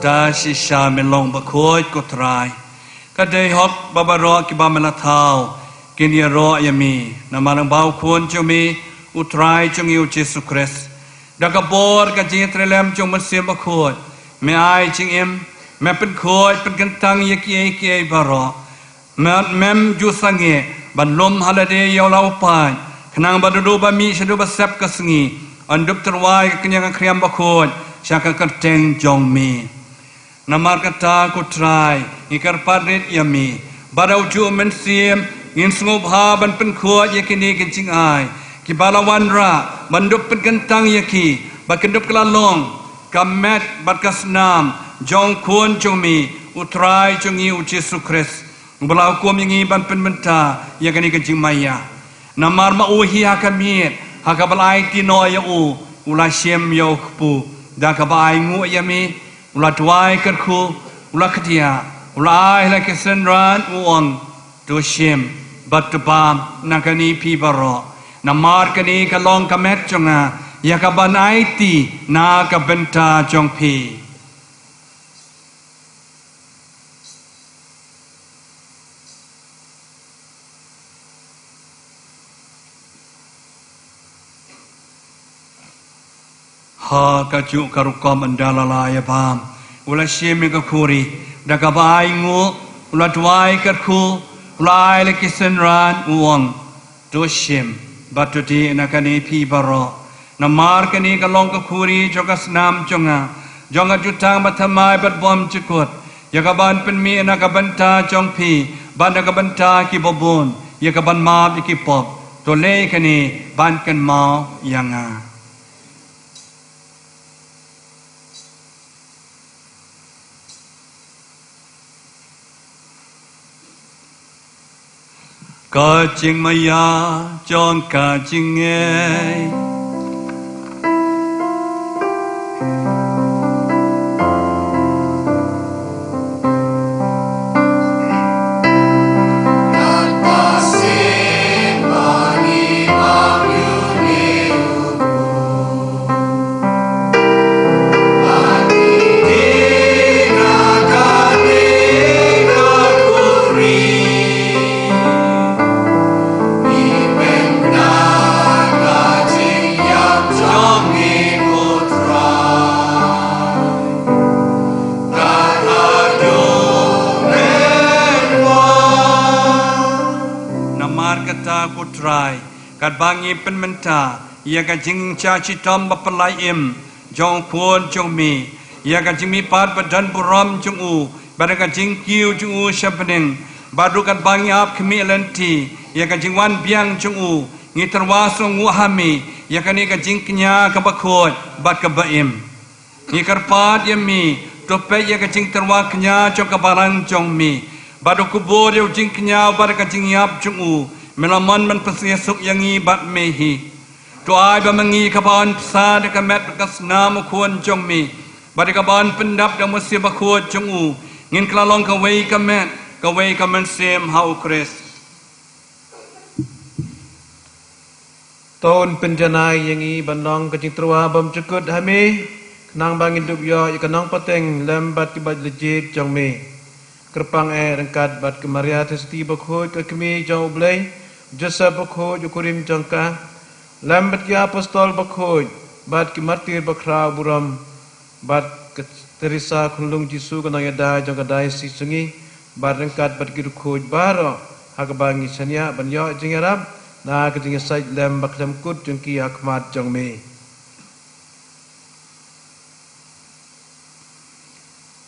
Da shisha me long bakhuid ko Trai. Ka dei hok ba baroh kiba me la thaw kin ïaroh ïa me namar lyngba u Khun jong me, u Trai jong ngi u Jisu Khrist. Da ka bor ka jingïatreilang jong u Mynsiem Bakhuid, me ai jingim, me pynkhuid pynkyntang ïa kiei kiei baroh. Me, mem ju sangeh ban lum ha lade ïa u la u paid, Khnang ba duh ba mih shaduh ba sep ka sngi, yn dup tyrwa ïa ka kñia ka khriam bakhuid sha ka kyrteng jong me. Namar kata ko Trai, ngi kyrpad rit ïa me. Bad ha u juh mynsiem, ngin sngewbha ban pynkhuid ïa kine ki jingai, kiba la wanrah, ban dup pynkyntang ïa ki, ba kin dup ki la long ka met bad ka snam jong u Khun jong me, u Trai jong ngi u Jisu Khrist, uba la hukum ïa ngi ban pynbynta ïa kane ka jingmaïa. Namar ma u hi ha ka miet, ha kaba la aiti noh ïa u, u la shim ïa u kpu, da kaba ainguh ïa me, u la duwai kyrkhu, u la khtiah, u la ai ha la ki synran, u ong: To shim bad to bam na kane phi baroh. Namar kane ka long ka met jong nga, ïa kaban aiti na ka bynta jong phi. Ha kajuh ka rukom ynda la la ïa bam, u la shim ïa ka khuri, da kaba ainguh, u la duwai kyrkhu, u la ai ha la ki synran, u ong: To shim bad to dih na kane phi baroh. Namar kane ka long ka khuri jong ka snam jong nga, jong ka jutang bathymmai bad bymjukut, ïa kaban pynmih na ka bynta jong phi bad na ka bynta kiba bun, ïa kaban map ïa ki pop. To leh kane ban kynmaw ïa nga. Ka jingmaïa jong ka jingngeit. Namar kata ko Trai, katba ngi pynmynta ïa ka jingshah shitom bapynlait im jong u Khun jong me, ïa ka jingmihpat badonburom jong u, bad ïa ka jingkiew jong u sha bneng, bad ruh katba ngi ap khmih lynti ïa ka jingwan biang jong u, ngi tyrwa sngewnguh ha me ïa kane ka jingkñia kaba khuid bad kaba im. Ngi kyrpad ïa me, to peit ïa ka jingtyrwa kñia jong ka balang jong me, bad to kubur ïa u jingkñia bad ka jingïap jong u. Me la mon ban pynsngewsuk ïa ngi bad me hi. To ai ba ma ngi, kiba yn bsa da ka met ka snam u Khun jong me, bad kiba yn pyndap da u Mynsiem Bakhuid jong u, ngin kylla long kawei ka met, kawei ka mynsiem ha u Khrist. To un pynjanai ïa ngi ban long ka jingtyrwa bymjukut ha me, khnang ba ngin dup ïoh ïa ka nongpateng lem bad kiba la jied jong me. Kyrpang eh ryngkat bad ka Maria Theisotti Bakhuid, ka Kmie jong u Blei, Joseph Bakhuid u kurim jong ka, lem bad ki apostol bakhuid, bad ki martir bakhraw burom, bad ka Teresa Khunlung Jisu, ka nongïada jong ka diocese jong ngi, bad ryngkat bad ki riewkhuid baroh, ha kaba ngi shaniah ban ïoh jingïarap na ka jingïasaid lem bakhlem kut jong ki ha khmat jong me.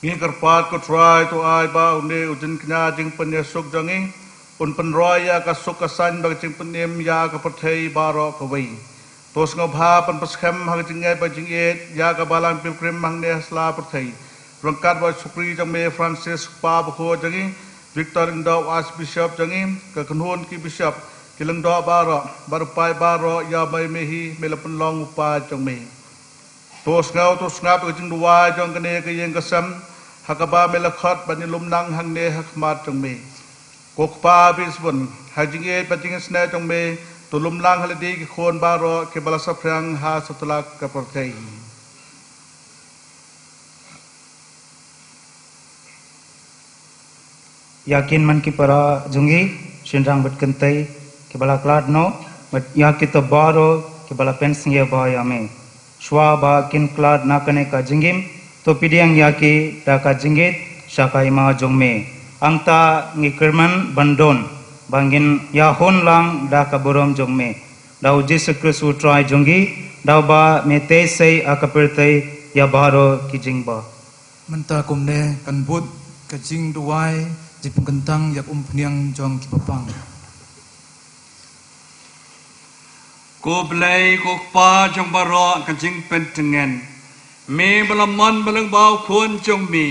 Ngi kyrpad ko Trai, to ai ba une u jingkñia jingpynïasuk jong ngi un pynroi ïa ka suk ka saiñ bad ka jingpynim ïa ka pyrthei baroh kawei. To sngewbha pynpyrshah ha ka jingngeit bad jingïeit ïa ka Balang Pilgrim hangne ha sla pyrthei, ryngkat bad u shakri jong me Francis, u Kpa Bakhuid jong ngi, Victor Lyngdoh, u Archbishop jong ngi, ka kynhun ki bishop, ki lyngdoh baroh, bad u paid baroh ïa me, me hi me la pynlong u paid jong me. To sngew, to sngap ïa ka jingduwai jong kane ka ïing ka sem, ha kaba me la khot ban ïalum lang hangne ha khmat jong me. Ko Kpa ba isynei, ha jingïeit bad jingisynei jong me, to lum lang ha lade ki khun baroh kiba la saphriang ha satlak ka pyrthei. Ïa kin man ki para jong ngi, shynrang bad kynthei, kiba la khlad noh, bad ïa kita baroh kiba la pynsngewbha ïa me. Shuwa ba kin khlad na kane ka jingim, to pdiang ïa ki da ka jingïeit sha ka hima jong me. Hangta ngi kyrmen ban don, ba ngin ïahun lang da ka burom jong me. da u Jisu Khrist u Trai jong ngi, da uba me tei sei ha ka pyrthei ïa baroh ki jingbah. Mynta kumne kan bud ka jingduwai, jingpynkyntang ïa ka umphniang jong ki bapang. Ko Blei, ko Kpa jong baroh ka jingpyntngen, me ba la mon ba lyngba u Khun jong me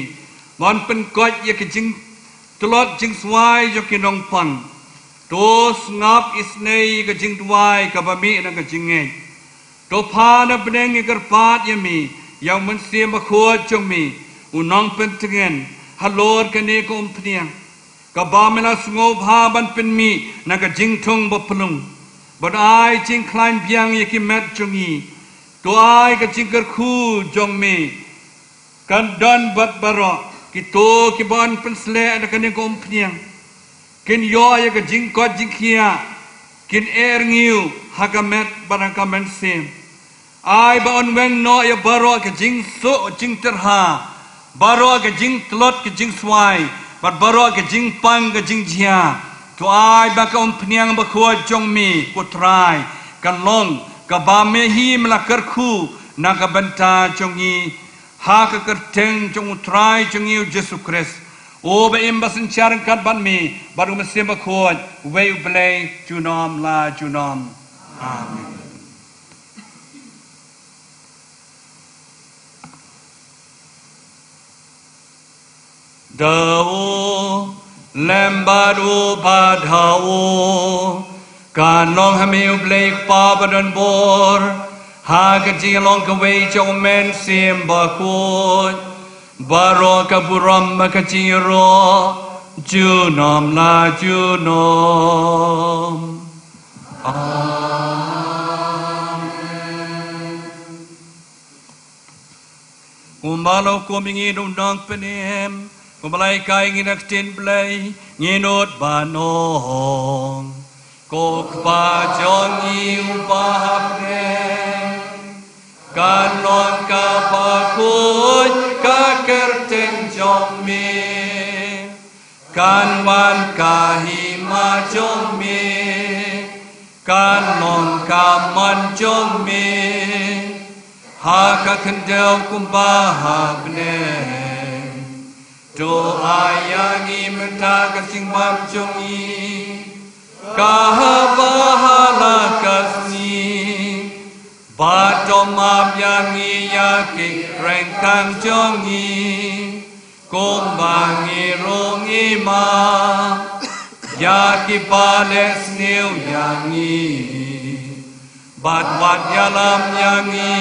ban pynkoit ïa ka jingtlot jingswai jong ki nongpang. To sngap isynei ka jingduwai kaba mih na ka jingngeit. To phah na bneng ïa kyrpad ïa me, ïa u Mynsiem Bakhuid jong me, u nongpyntngen halor kane ka umphniang, kaba me la sngewbha ban pynmih na ka jingthung bapynlong, ban ai jingkhlaiñ biang ïa ki met jong ngi. To ai ka jingkyrkhu jong me kan don bad baroh kito kiba yn pynsleh na kane ka umphniang. Kin ïoh ïa ka jingkoit jingkhiah, kin eh rngiew ha ka met bad ha ka mynsiem. Ai ba yn weng noh ïa baroh ka jingsuk jingtyrha, baroh ka jingtlot ka jingswai, bad baroh ka jingpang ka jingjia. To ai ba ka umphniang bakhuid jong me, ko Trai, kan long kaba me hi me la kyrkhu na ka bynta jong ngi, ha ka kyrteng jong u Trai jong ngi u Jisu Khrist, uba im ba synshar ryngkat bad me bad u Mynsiem Bakhuid, uwei u Blei junom la junom. Amen. Da u lem bad u bad ha u, kan long ha me u Blei Kpa badonbor, ha ka jinglong kawei jong u Mynsiem Bakhuid, baroh ka burom bad ka jingïaroh junom la junom. Amen. Kumba la hukum ïa ngi da u Nongpynim, kumba la hikai ïa ngi na ka ktien Blei, ngin nud ban ong: Ko Kpa jong ngi uba ha bneng, kan long kaba khuid ka kyrteng jong me. Kan wan ka hima jong me, kan long ka mon jong me, ha ka khyndew kumba ha bneng. To ai ïa ngi mynta ka jingbam jong ngi, kaba ha la ka sngi. Bad to map ïa ngi ïa ki kyrteng jong ngi, kumba ngi ruh ngi map ïa kiba leh sniew ïa ngi. Bad wat ïalam ïa ngi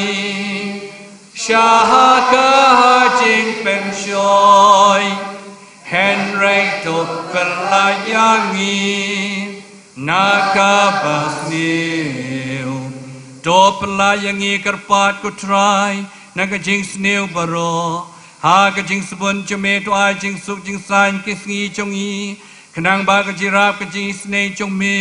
sha ka jingpynshoi, hynrei to pyllait ïa ngi na kaba sniew. To pyllait ïa ngi kyrpad, ko Trai, na ka jingsniew baroh. Ha ka jingsbun jong me to ai jingsuk jingsaiñ ki sngi jong ngi, khnang ba ka jingïarap ka jingisynei jong me,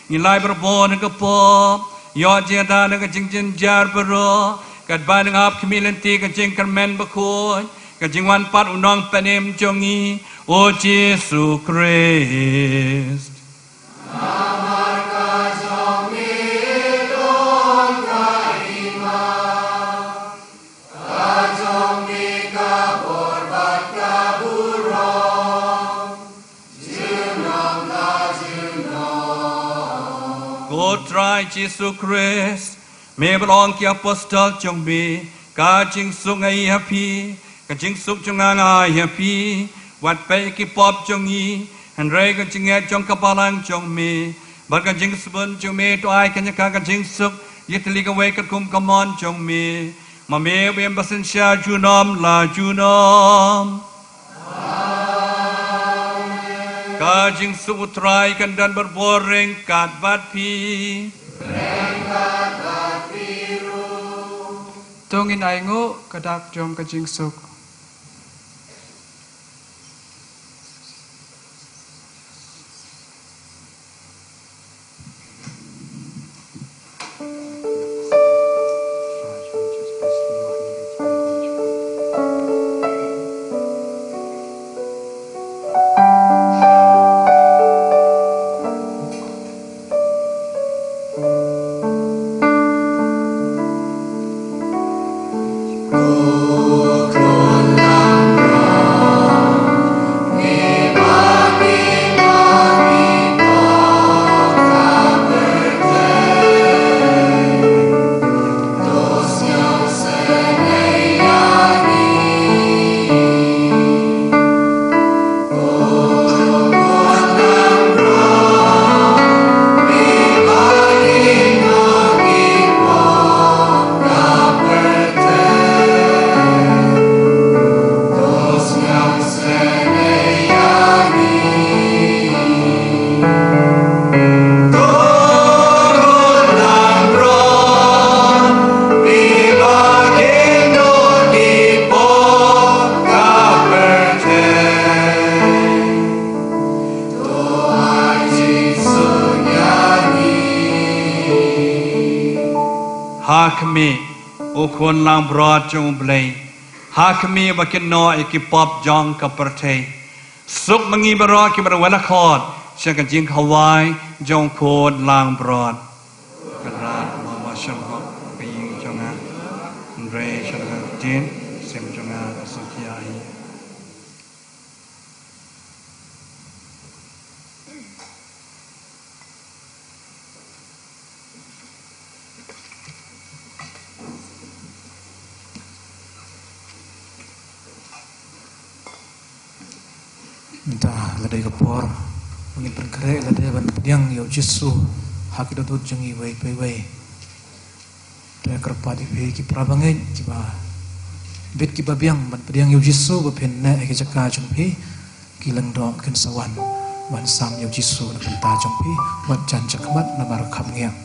ngin lai barabor na ka pop, ïoh jingïada na ka jingjynjar baroh, katba nang ap khmih lynti ka jingkyrmen bakhuid, ka jingwan pat u Nongpynim jong ngi, u Jisu Khrist. Namar ka jong me don ka hima, ka jong me ka bor bad ka burom, junom la junom. Ko Trai Jisu Khrist, me ba la ong ki apostol jong me, ka jingsuk nga ai ha phi, ka jingsuk jong nga nga ai ha phi. Wat peit ki pop jong ngi, hynrei ka jingngeit jong ka balang jong me, bad ka jingsbun jong me to ai kane ka, ka jingsuk, ïa ka teli kawei katkum ka mon jong me. Ma me uba im ba synshar junom la junom. Ka jingsuk u Trai kan don barabor ryngkat bad phi. To ngin ainguh ka dak jong ka jingsuk. Ha khmih, u khun langbrot jong U Blei. Ha khmih ba kin noh ïa ki pop jong ka pyrthei. Suk ma ngi baroh kiba dang wad la khot sha ka jingkhawai jong u khun langbrot. Kynrad mo mo shong ho ka ïing jong nga. Hynrei sha ka ktien sim jong nga ka suk ïa hi. Mynta la dei ka por ba ngin pynkhreh lade ban pdiang ïa u Jisu ha ki dohnud jong ngi iwei pa iwei. Te kyrpad ïa phi ki para bangeit kiba bit kiba biang ban pdiang ïa u Jisu ba phin neh ha ki jaka jong phi. Ki lyngdoh kin sa wan ban sam ïa u Jisu na ka bynta jong phi. Wat jan jaka mat namar kham ngiang.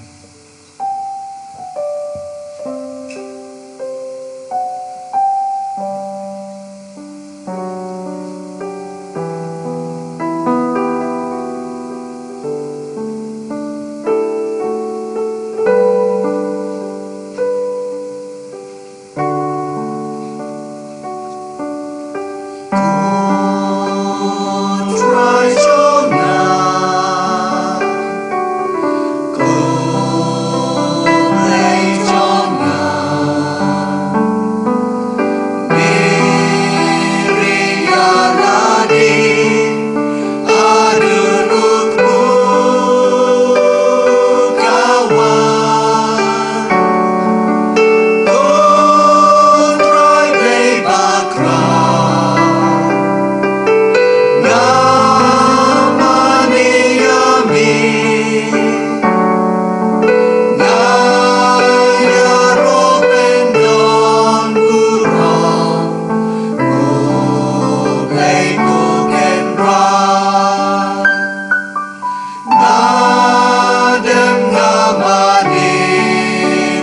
Nga dem nga mane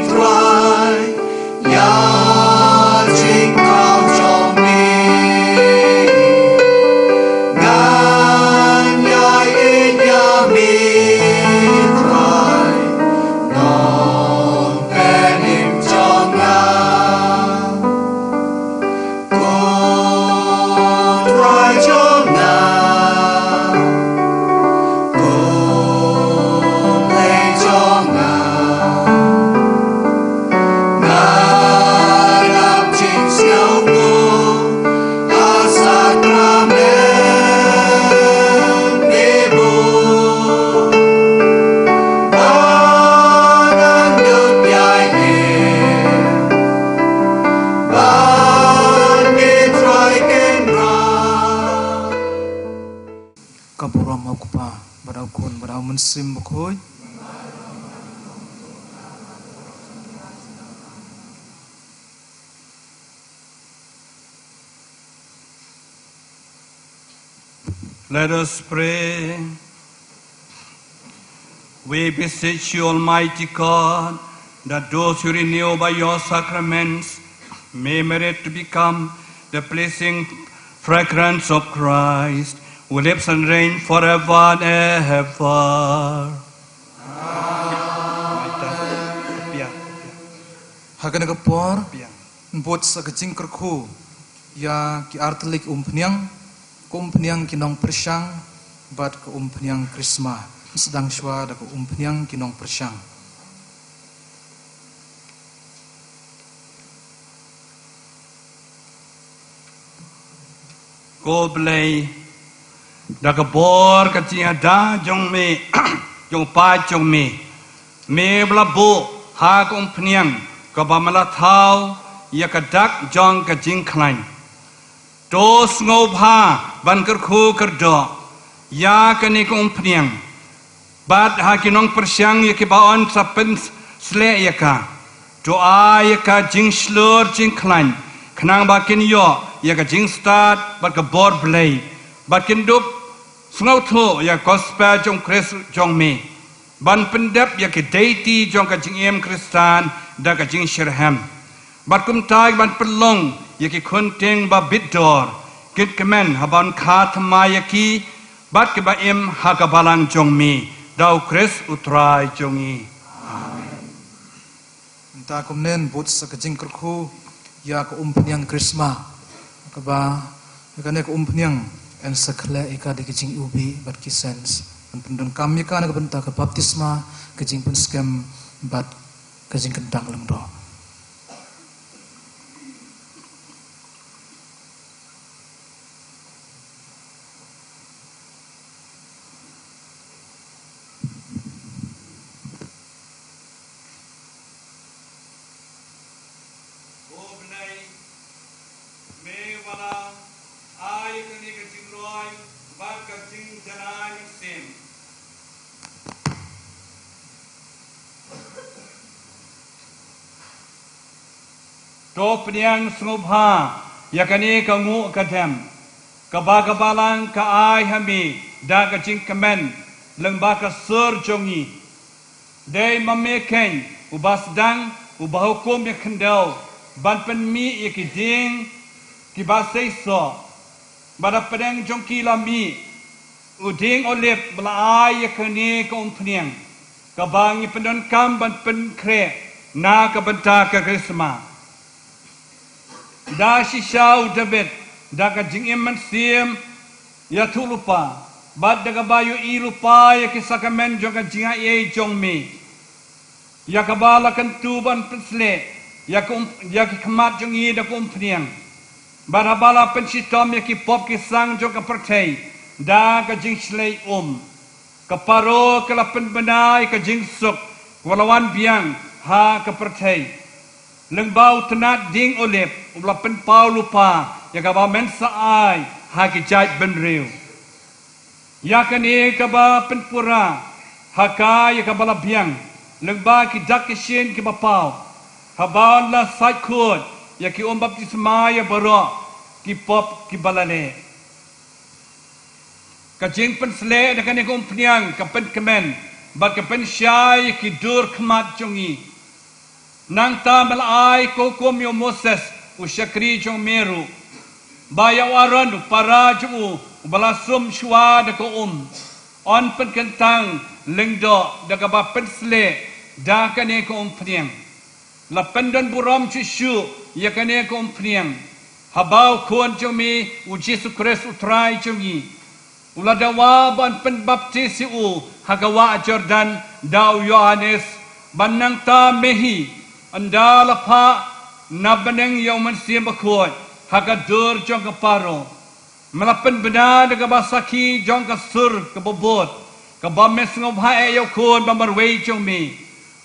Trai, ïa jingkhaw jong me. Ngan ïa ïeit ïa me Trai, Nongpynim jong nga. Ko Trai jong nga, ko Blei jong nga, nga dap jingsngewnguh ha sakramen bibuh. Ba ngan dup ïaineh ban mih Trai Kynrad. Ka burom ha u Kpa, bad ha u Khun, bad ha u Mynsiem Bakhuid. Let us pray. We beseech you, Almighty God, that those who renew by your sacraments may merit to become the pleasing fragrance of Christ, who lives and reigns forever and ever. Ha kane ka por, ngan bud sa ka jingkyrkhu ïa ki artylli ki umphniang, ka umphniang ki nongpyrshang, bad ka umphniang krisma. Sdang shuwa da ka umphniang ki nongpyrshang. Ko Blei, da ka bor ka jingada jong me, jong u Paid jong me, me ba la buh ha ka umphniang kaba me la thaw ïa ka dak jong ka jingkhlaiñ. To sngewbha ban kyrkhu kyrdoh ïa kane ka umphniang, bad ha ki nongpyrshang ïa kiba yn sa pynsleh ïa ka. To ai ïa ka jingshlur jingkhlaiñ, khnang ba kin ïoh ïa ka jingstad bad ka bor Blei, bad kin dup sngewthuh ïa ka gospel jong u Khrist jong me, ban pyndep ïa ka deiti jong ka jingim Khristan da ka jingshitrhem. Bad kumta ban pynlong ïa ki khun tieng ba bit dor, kin kmen haba yn kha thymmai ïa ki, bad kiba im ha ka balang jong me, da u Khrist u Trai jong ngi. Amen. Mynta kumne yn bud sa ka jingkyrkhu ïa ka umphniang krisma. Kaba ïa kane ka umphniang yn sa khleh ïa ka da ka jingïubi bad ki sens. Yn pyndonkam ïa ka na ka bynta ka baptisma, ka jingpynskhem bad ka jingkyntang lyngdoh. Ko Blei, me u la ai ïa kane ka jingroi bad ka jingjanai mynsiem. To pdiang sngewbha ïa kane ka nguh ka dem, kaba ka Balang ka ai ha me da ka jingkmen lyngba ka sur jong ngi. Dei ma me keiñ uba sdang, uba hukum ïa khyndew ban pynmih ïa ki dieng kiba seisoh. Bad hapdeng jong ki la mih u dieng olib ba la ai ïa kane ka umphniang, kaba ngi pyndonkam ban pynkhreh na ka bynta ka Krismas. Da shisha u David, da ka jingim mynsiem ïathuhlypa, bad da kaba ïohi lypa ïa ki sakramen jong ka jingaiei jong me, ïa kaba la kyntu ban pynsleh ïa ka um, ïa ki khmat jong ngi da ka umphniang, bad haba la pynshitom ïa ki pop ki sang jong ka pyrthei da ka jingshlei um. Ka Paro ka la pynbna ïa ka jingsuk kaba la wan biang ha ka pyrthei lyngba u tnat dieng olib uba la pynpaw lypa ïa kaba men sa ai ha ki jaitbynriew. Ïa kane kaba pynpura ha ka ïa kaba la biang lyngba ki dak ki shin kiba paw, haba yn la sait khuid ïa ki um baptisma ïa baroh ki pop kiba la leh. Ka jingpynsleh da kane ka umphniang ka pynkmen bad ka pynshai ïa ki dur khmat jong ngi. Nangta me la ai ka hukum ïa u Moses u shakri jong me ruh, ba ïa u Aaron u para jong u uba la sum shuwa da ka um, yn pynkyntang lyngdoh da kaba pynsleh da kane ka umphniang. La pyndonburom shuh shuh ïa kane ka umphniang haba u Khun jong me u Jisu Khrist u Trai jong ngi u la dawa ban pynbaptis ïa u ha ka wah Jordan da u Ïohannes, bad nangta me hi ynda la phah na bneng ïa u Mynsiem Bakhuid ha ka dur jong ka Paro. Me la pynbna da kaba sakhi jong ka sur kaba bud, kaba me sngewbha eh ïa u Khun ba marwei jong me,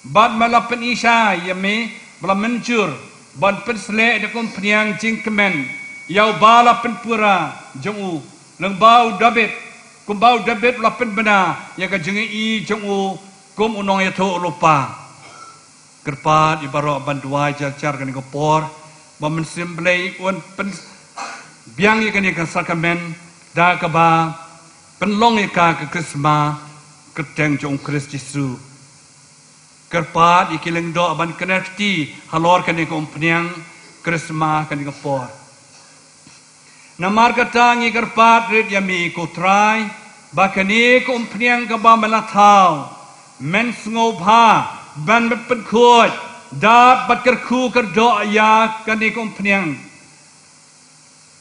bad me la pynshai ïa me ba la mynjur ban pynsleh da ka umphniang jingkmen ïa uba la pynpura jong u, lyngba u David, kumba u David u la pynbna ïa ka jingïohi jong u kum u nongïathuhlypa. Kyrpad ïa baroh ban duwai jar jar kane ka por ba Mynsiem Blei un pynbiang ïa kane ka sakramen da kaba pynlong ïa ka ka Krismas kyrteng jong u Khrist Jisu. Kyrpad ïa ki lyngdoh ban kner kti halor kane ka umphniang Krismas kane ka por. Namar kata ngi kyrpad rit ïa me ko Trai, ba kane ka umphniang kaba me la thaw, men sngewbha ban pynkhuid, dap bad kyrkhu kyrdoh ïa kane ka umphniang,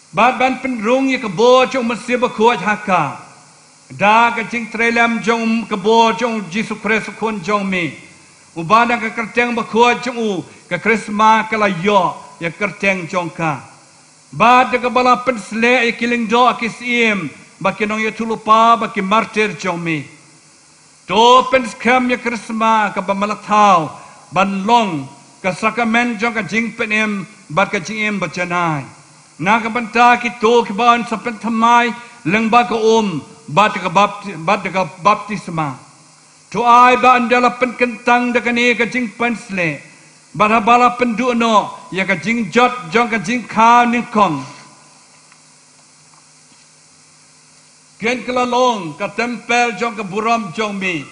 bad ban pynrung ïa ka bor jong u Mynsiem Bakhuid ha ka, da ka jingtrei lem jong ka bor jong u Jisu Khrist u Khun jong me, uba na ka kyrteng bakhuid jong u ka Krismas ka la ïoh ïa ka kyrteng jong ka. Bad da kaba la pynsleh ïa ki lyngdoh ki syiem bad ki nongïathuhlypa bad ki martir jong me. To pynskhem ïa ka Krismas kaba me la thaw ban long ka sakramen jong ka jingpynim bad ka jingim bajanai, na ka bynta kito kiba yn sa pynthymmai lyngba ka um bad ka bapti-, bad ka baptisma. To ai ba ynda la pynkyntang da kane ka jingpynsleh bad haba la pynduh noh ïa ka jingjot jong ka jingkha nyngkong, kin kylla long ka templ jong ka burom jong me,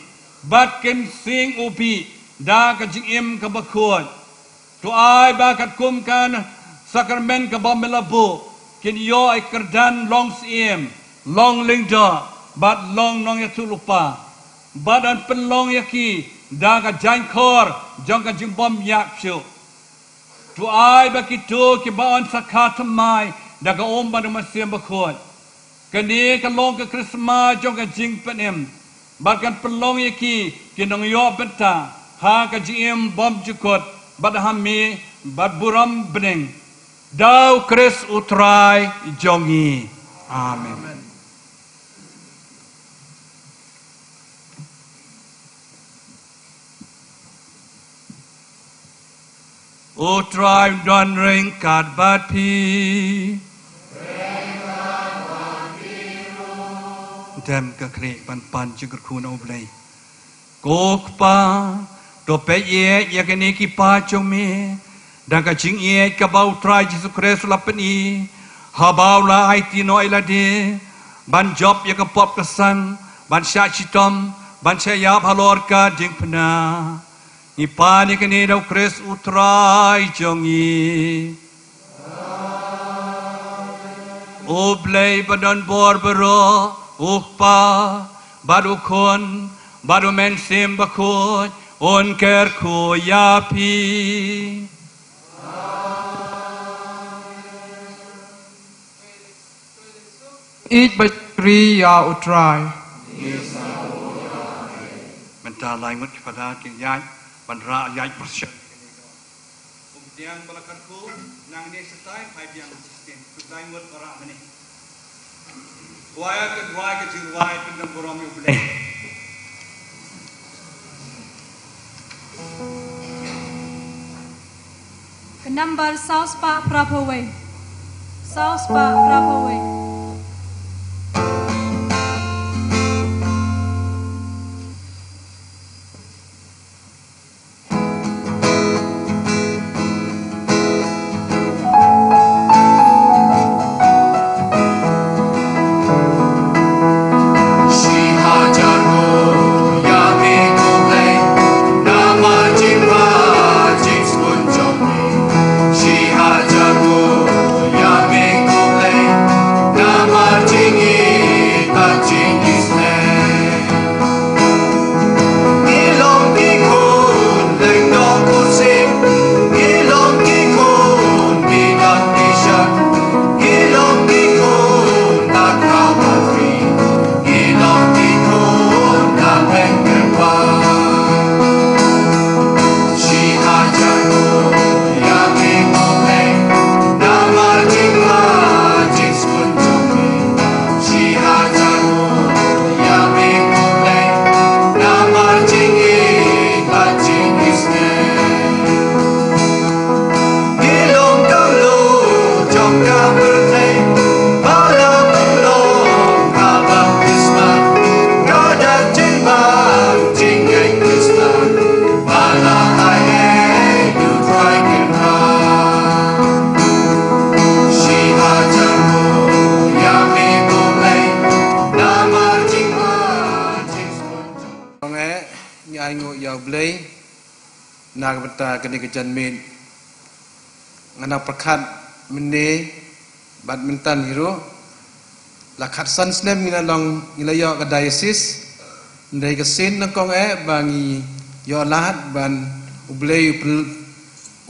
bad kin sing u bih da ka jingim kaba khuid. To ai ba katkum ka sakramen kaba me la buh, kin ïoh ïa ka kyrdan long syiem, long lyngdoh, bad long nongïathuhlypa, bad yn pynlong ïa ki da ka jaiñkhor jong ka jingbym ïap shuh. To ai ba kito kiba yn sa kha thymmai da ka um bad u Mynsiem Bakhuid. Kane ka long ka Khristmas jong ka jingpynim bad kan pynlong ïa ki ki nongïoh bynta ha ka jingim bymjukut bad ha mih bad burom bneng. Da u Khrist u Trai jong ngi. Amen. U Trai un don ryngkat bad phi. Dem ka khlieh ban pan jingkyrkhu na U Blei. Ko Kpa, to peit ïa kine ki paid jong me da ka jingïeit kaba U Trai Jisu Khrist u la pyni, haba u la aiti noh ïa lade ban jop ïa ka pop ka sang, ban shah shitom, ban shah ïap halor ka diengphna. Ngi pan ïa kane da u Khrist u Trai jong ngi. U Blei ba don bor baroh, u Kpa bad u Khun bad u Mynsiem Bakhuid, un kyrkhu ïa phi. Ïeit bad shakri ïa U Trai. Mynta lai ngut ki Phadar kin ïaid ban rah ïaid pyrshah. Kum pdiang ba la kyrkhu, nangne shatai phai biang shisien, kum lai ngut ba rah mynne. Choir kan rwai ka jingrwai pyndem burom ïa U Blei. Ka nambar saw spah phra phew wei. Saw spah phra phew wei. Ngi ai nguh ïa U Blei na ka bynta kane ka janmiet. Nga nang pyrkhat mynne bad mynta hi ruh la khatsan snem ngi la long, ngi la ïoh ka diocese. Hynrei ka sien nyngkong eh ba ngi ïoh lad ban U Blei u pyl-,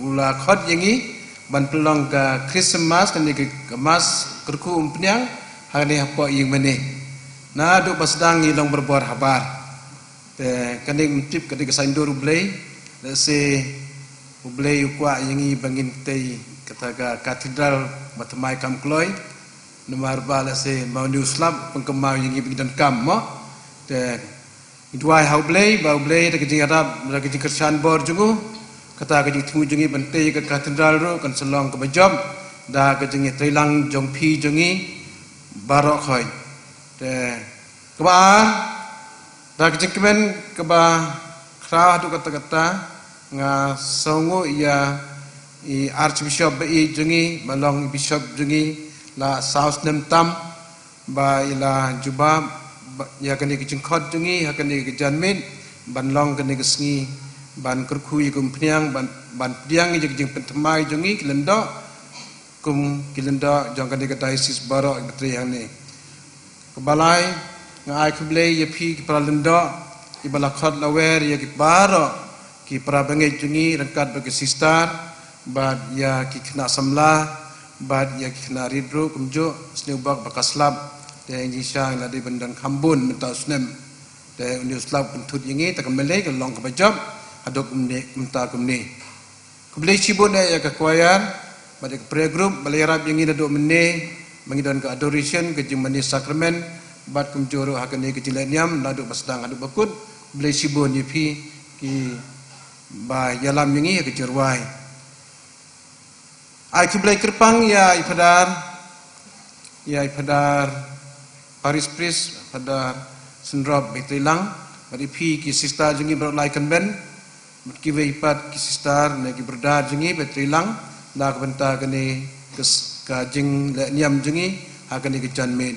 u la khot ïa ngi ban pynlong ka Christmas, kane ka, ka Mass kyrkhu umphniang ha kane hapoh ïing mane. Naduh ba sdang ngi long barabor habar. Te kane ngam tip kane ka saiñdur U Blei, lehse U Blei u kwah ïa ngi ba ngin tei kata ka cathedral ba thymmai kam kloi. Namar ba lehse ma une u slap pynkynmaw ïa ngi ba ngi donkam mo. Te ngi duwai ha U Blei ba U Blei da ka jingïarap, da ka jingkyrshan bor jong u, kata ka jingthmu jong ngi ban tei ka cathedral ruh kan sa long kaba jop da ka jingïatreilang jong phi jong ngi baroh khoit. Te kaba ar, da ka jingkmen kaba khraw haduh katta katta, nga sngewnguh ïa i Archbishop ba ïeit jong ngi, ba long i Bishop jong ngi la saw snem tam, ba i la jubab ba, ïa kane ka jingkhot jong ngi ha kane ka janmiet, ban long kane ka sngi ban kyrkhu ïa ka umphniang, ban, ban pdiang ïa ka jingpynthymmai jong ngi ki lyngdoh, kum ki lyngdoh jong kane ka diocese baroh kiba trei hangne. Kaba lai, nga ai khublei ïa phi ki para lyngdoh, Iba la khot la wer ïa ki baroh ki para bangeit jong ngi ryngkat bad ki sister, bad ïa ki khynnah samla, bad ïa ki khynnah rit ruh kumjuh, sniew bok ba ka slap, te ngi sha la dei ban don kham bun mynta u snem. Te une u slap pynthut ïa ngi, te ka mele ka long kaba jop haduh kumne, mynta kumne. Khublei shibun ïa ka choir bad ïa ka prayer group ba la ïarap ïa ngi naduh mynne, ba ngi don ka adoration, ka jingmane sakramen, bad kumjuh ruh ha kane ka jingleh niam naduh ba sdang haduh ba kut. Khublei shibun ïa phi kiba ïalam ïa ngi ha ka jingrwai. Ai khublei kyrpang ïa i Phadar, ïa i Phadar Parish Priest, Phadar Synrop Beit Treilang, bad ïa phi ki sister jong ngi baroh lai kynben, bad kiwei pat ki sister ne ki brother jong ngi Beit Treilang, na ka bynta kane ka s-, ka jingleh niam jong ngi ha kane ka janmiet.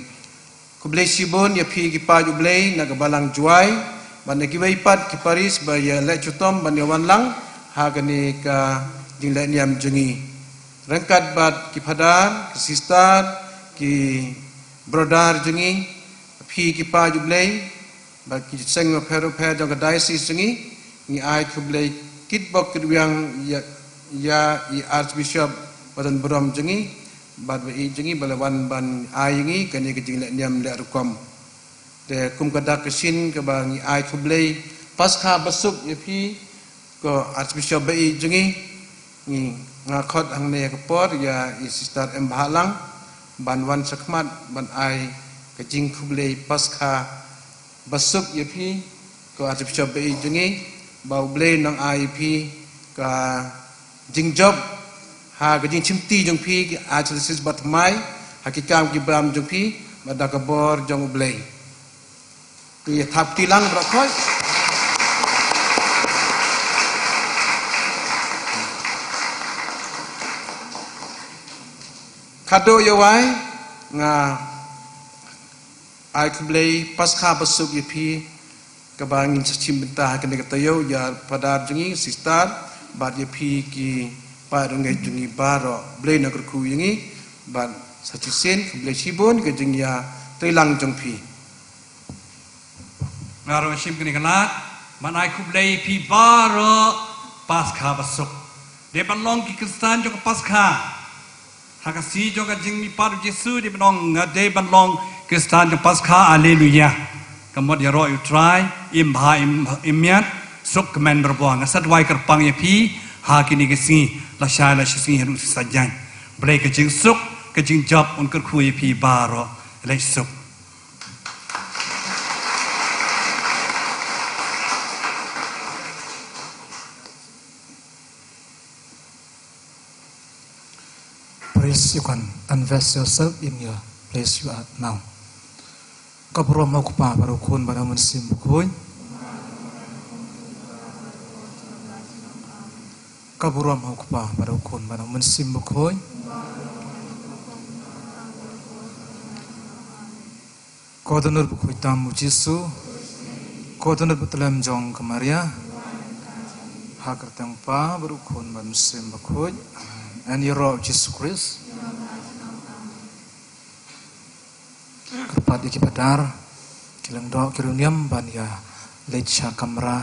Khublei shibun ïa phi ki paid U Blei na ka balang Jowai, bad na kiwei pat ki parish ba ïaleh shitom ban ïawan lang ha kane ka jingleh niam jong ngi. Ryngkat bad ki phadar, ki sister, ki brother jong ngi, phi ki paid U Blei, bad ki seng bapher bapher jong ka diocese jong ngi, ngi ai khublei kitbok kitwiang ïa, ïa i Archbishop ba don burom jong ngi, bad ba ïeit jong ngi ba la wan ban ai ïa ngi kane ka jingleh niam leh rukom. Te kum ka dak ka shin kaba ngi ai khublei Paskha basuk ïa phi ko Archbishop ba ïeit jong ngi, ngi, nga khot hangne ha ka por ïa i Sister Em Bhalang ban wan shakhmat ban ai ka jingkhublei Paskha basuk ïa phi ko Archbishop ba ïeit jong ngi, ba U Blei nang ai ïa phi ka jingjop ha ka jingshimti jong phi ki Archdiocese bathymmai, ha ki kam ki bam jong phi, bad da ka bor jong U Blei. Ki thap kti lang baroh khoit. Khadduh ïa wai, nga ai khublei Paskha basuk ïa phi, kaba ngin sa shim bynta ha kane ka taïew, ïa phadar jong ngi, sister, bad ïa phi ki paid rangbah jong ngi baroh, Blei na kyrkhu ïa ngi, bad sa shisien, khublei shibun ka jingïatreilang jong phi. Nga ruh shim kane ka lad ban ai khublei ïa phi baroh Paskha basuk. Dei ban long ki Khristan jong ka Paskha. Ha ka sngi jong ka jingmihpat u Jisu, dei ban long, nga dei ban long Khristan jong Paskha, Alleluia. Ka mut ïaroh ïa u Trai, im bha, im, im miat, suk kmen barabor. Nga sa duwai kyrpang ïa phi ha kine ki sngi, lashai lashisngi haduh shisha jan. Blei ka jingsuk, ka jingjop, un kyrkhu ïa phi baroh. Leit suk. Please, you can invest yourself in your place you are now. Ka burom ha u Kpa bad u Khun bad u Mynsiem Bakhuid. Ka burom ha u Kpa bad u Khun bad u Mynsiem Bakhuid. Ko Dohnud Bakhuid tam u Jisu. Ko Dohnud Bathlem jong ka Maria. Ha ka kyrteng u Kpa bad u Khun bad u Mynsiem Bakhuid. Amen. Ïaroh u Jisu Khrist. Kyrpad ïa ki phadar, ki lyngdoh, ki riewniam ban ïa leit sha kamra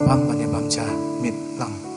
bam ban ïa bam ja miet lang.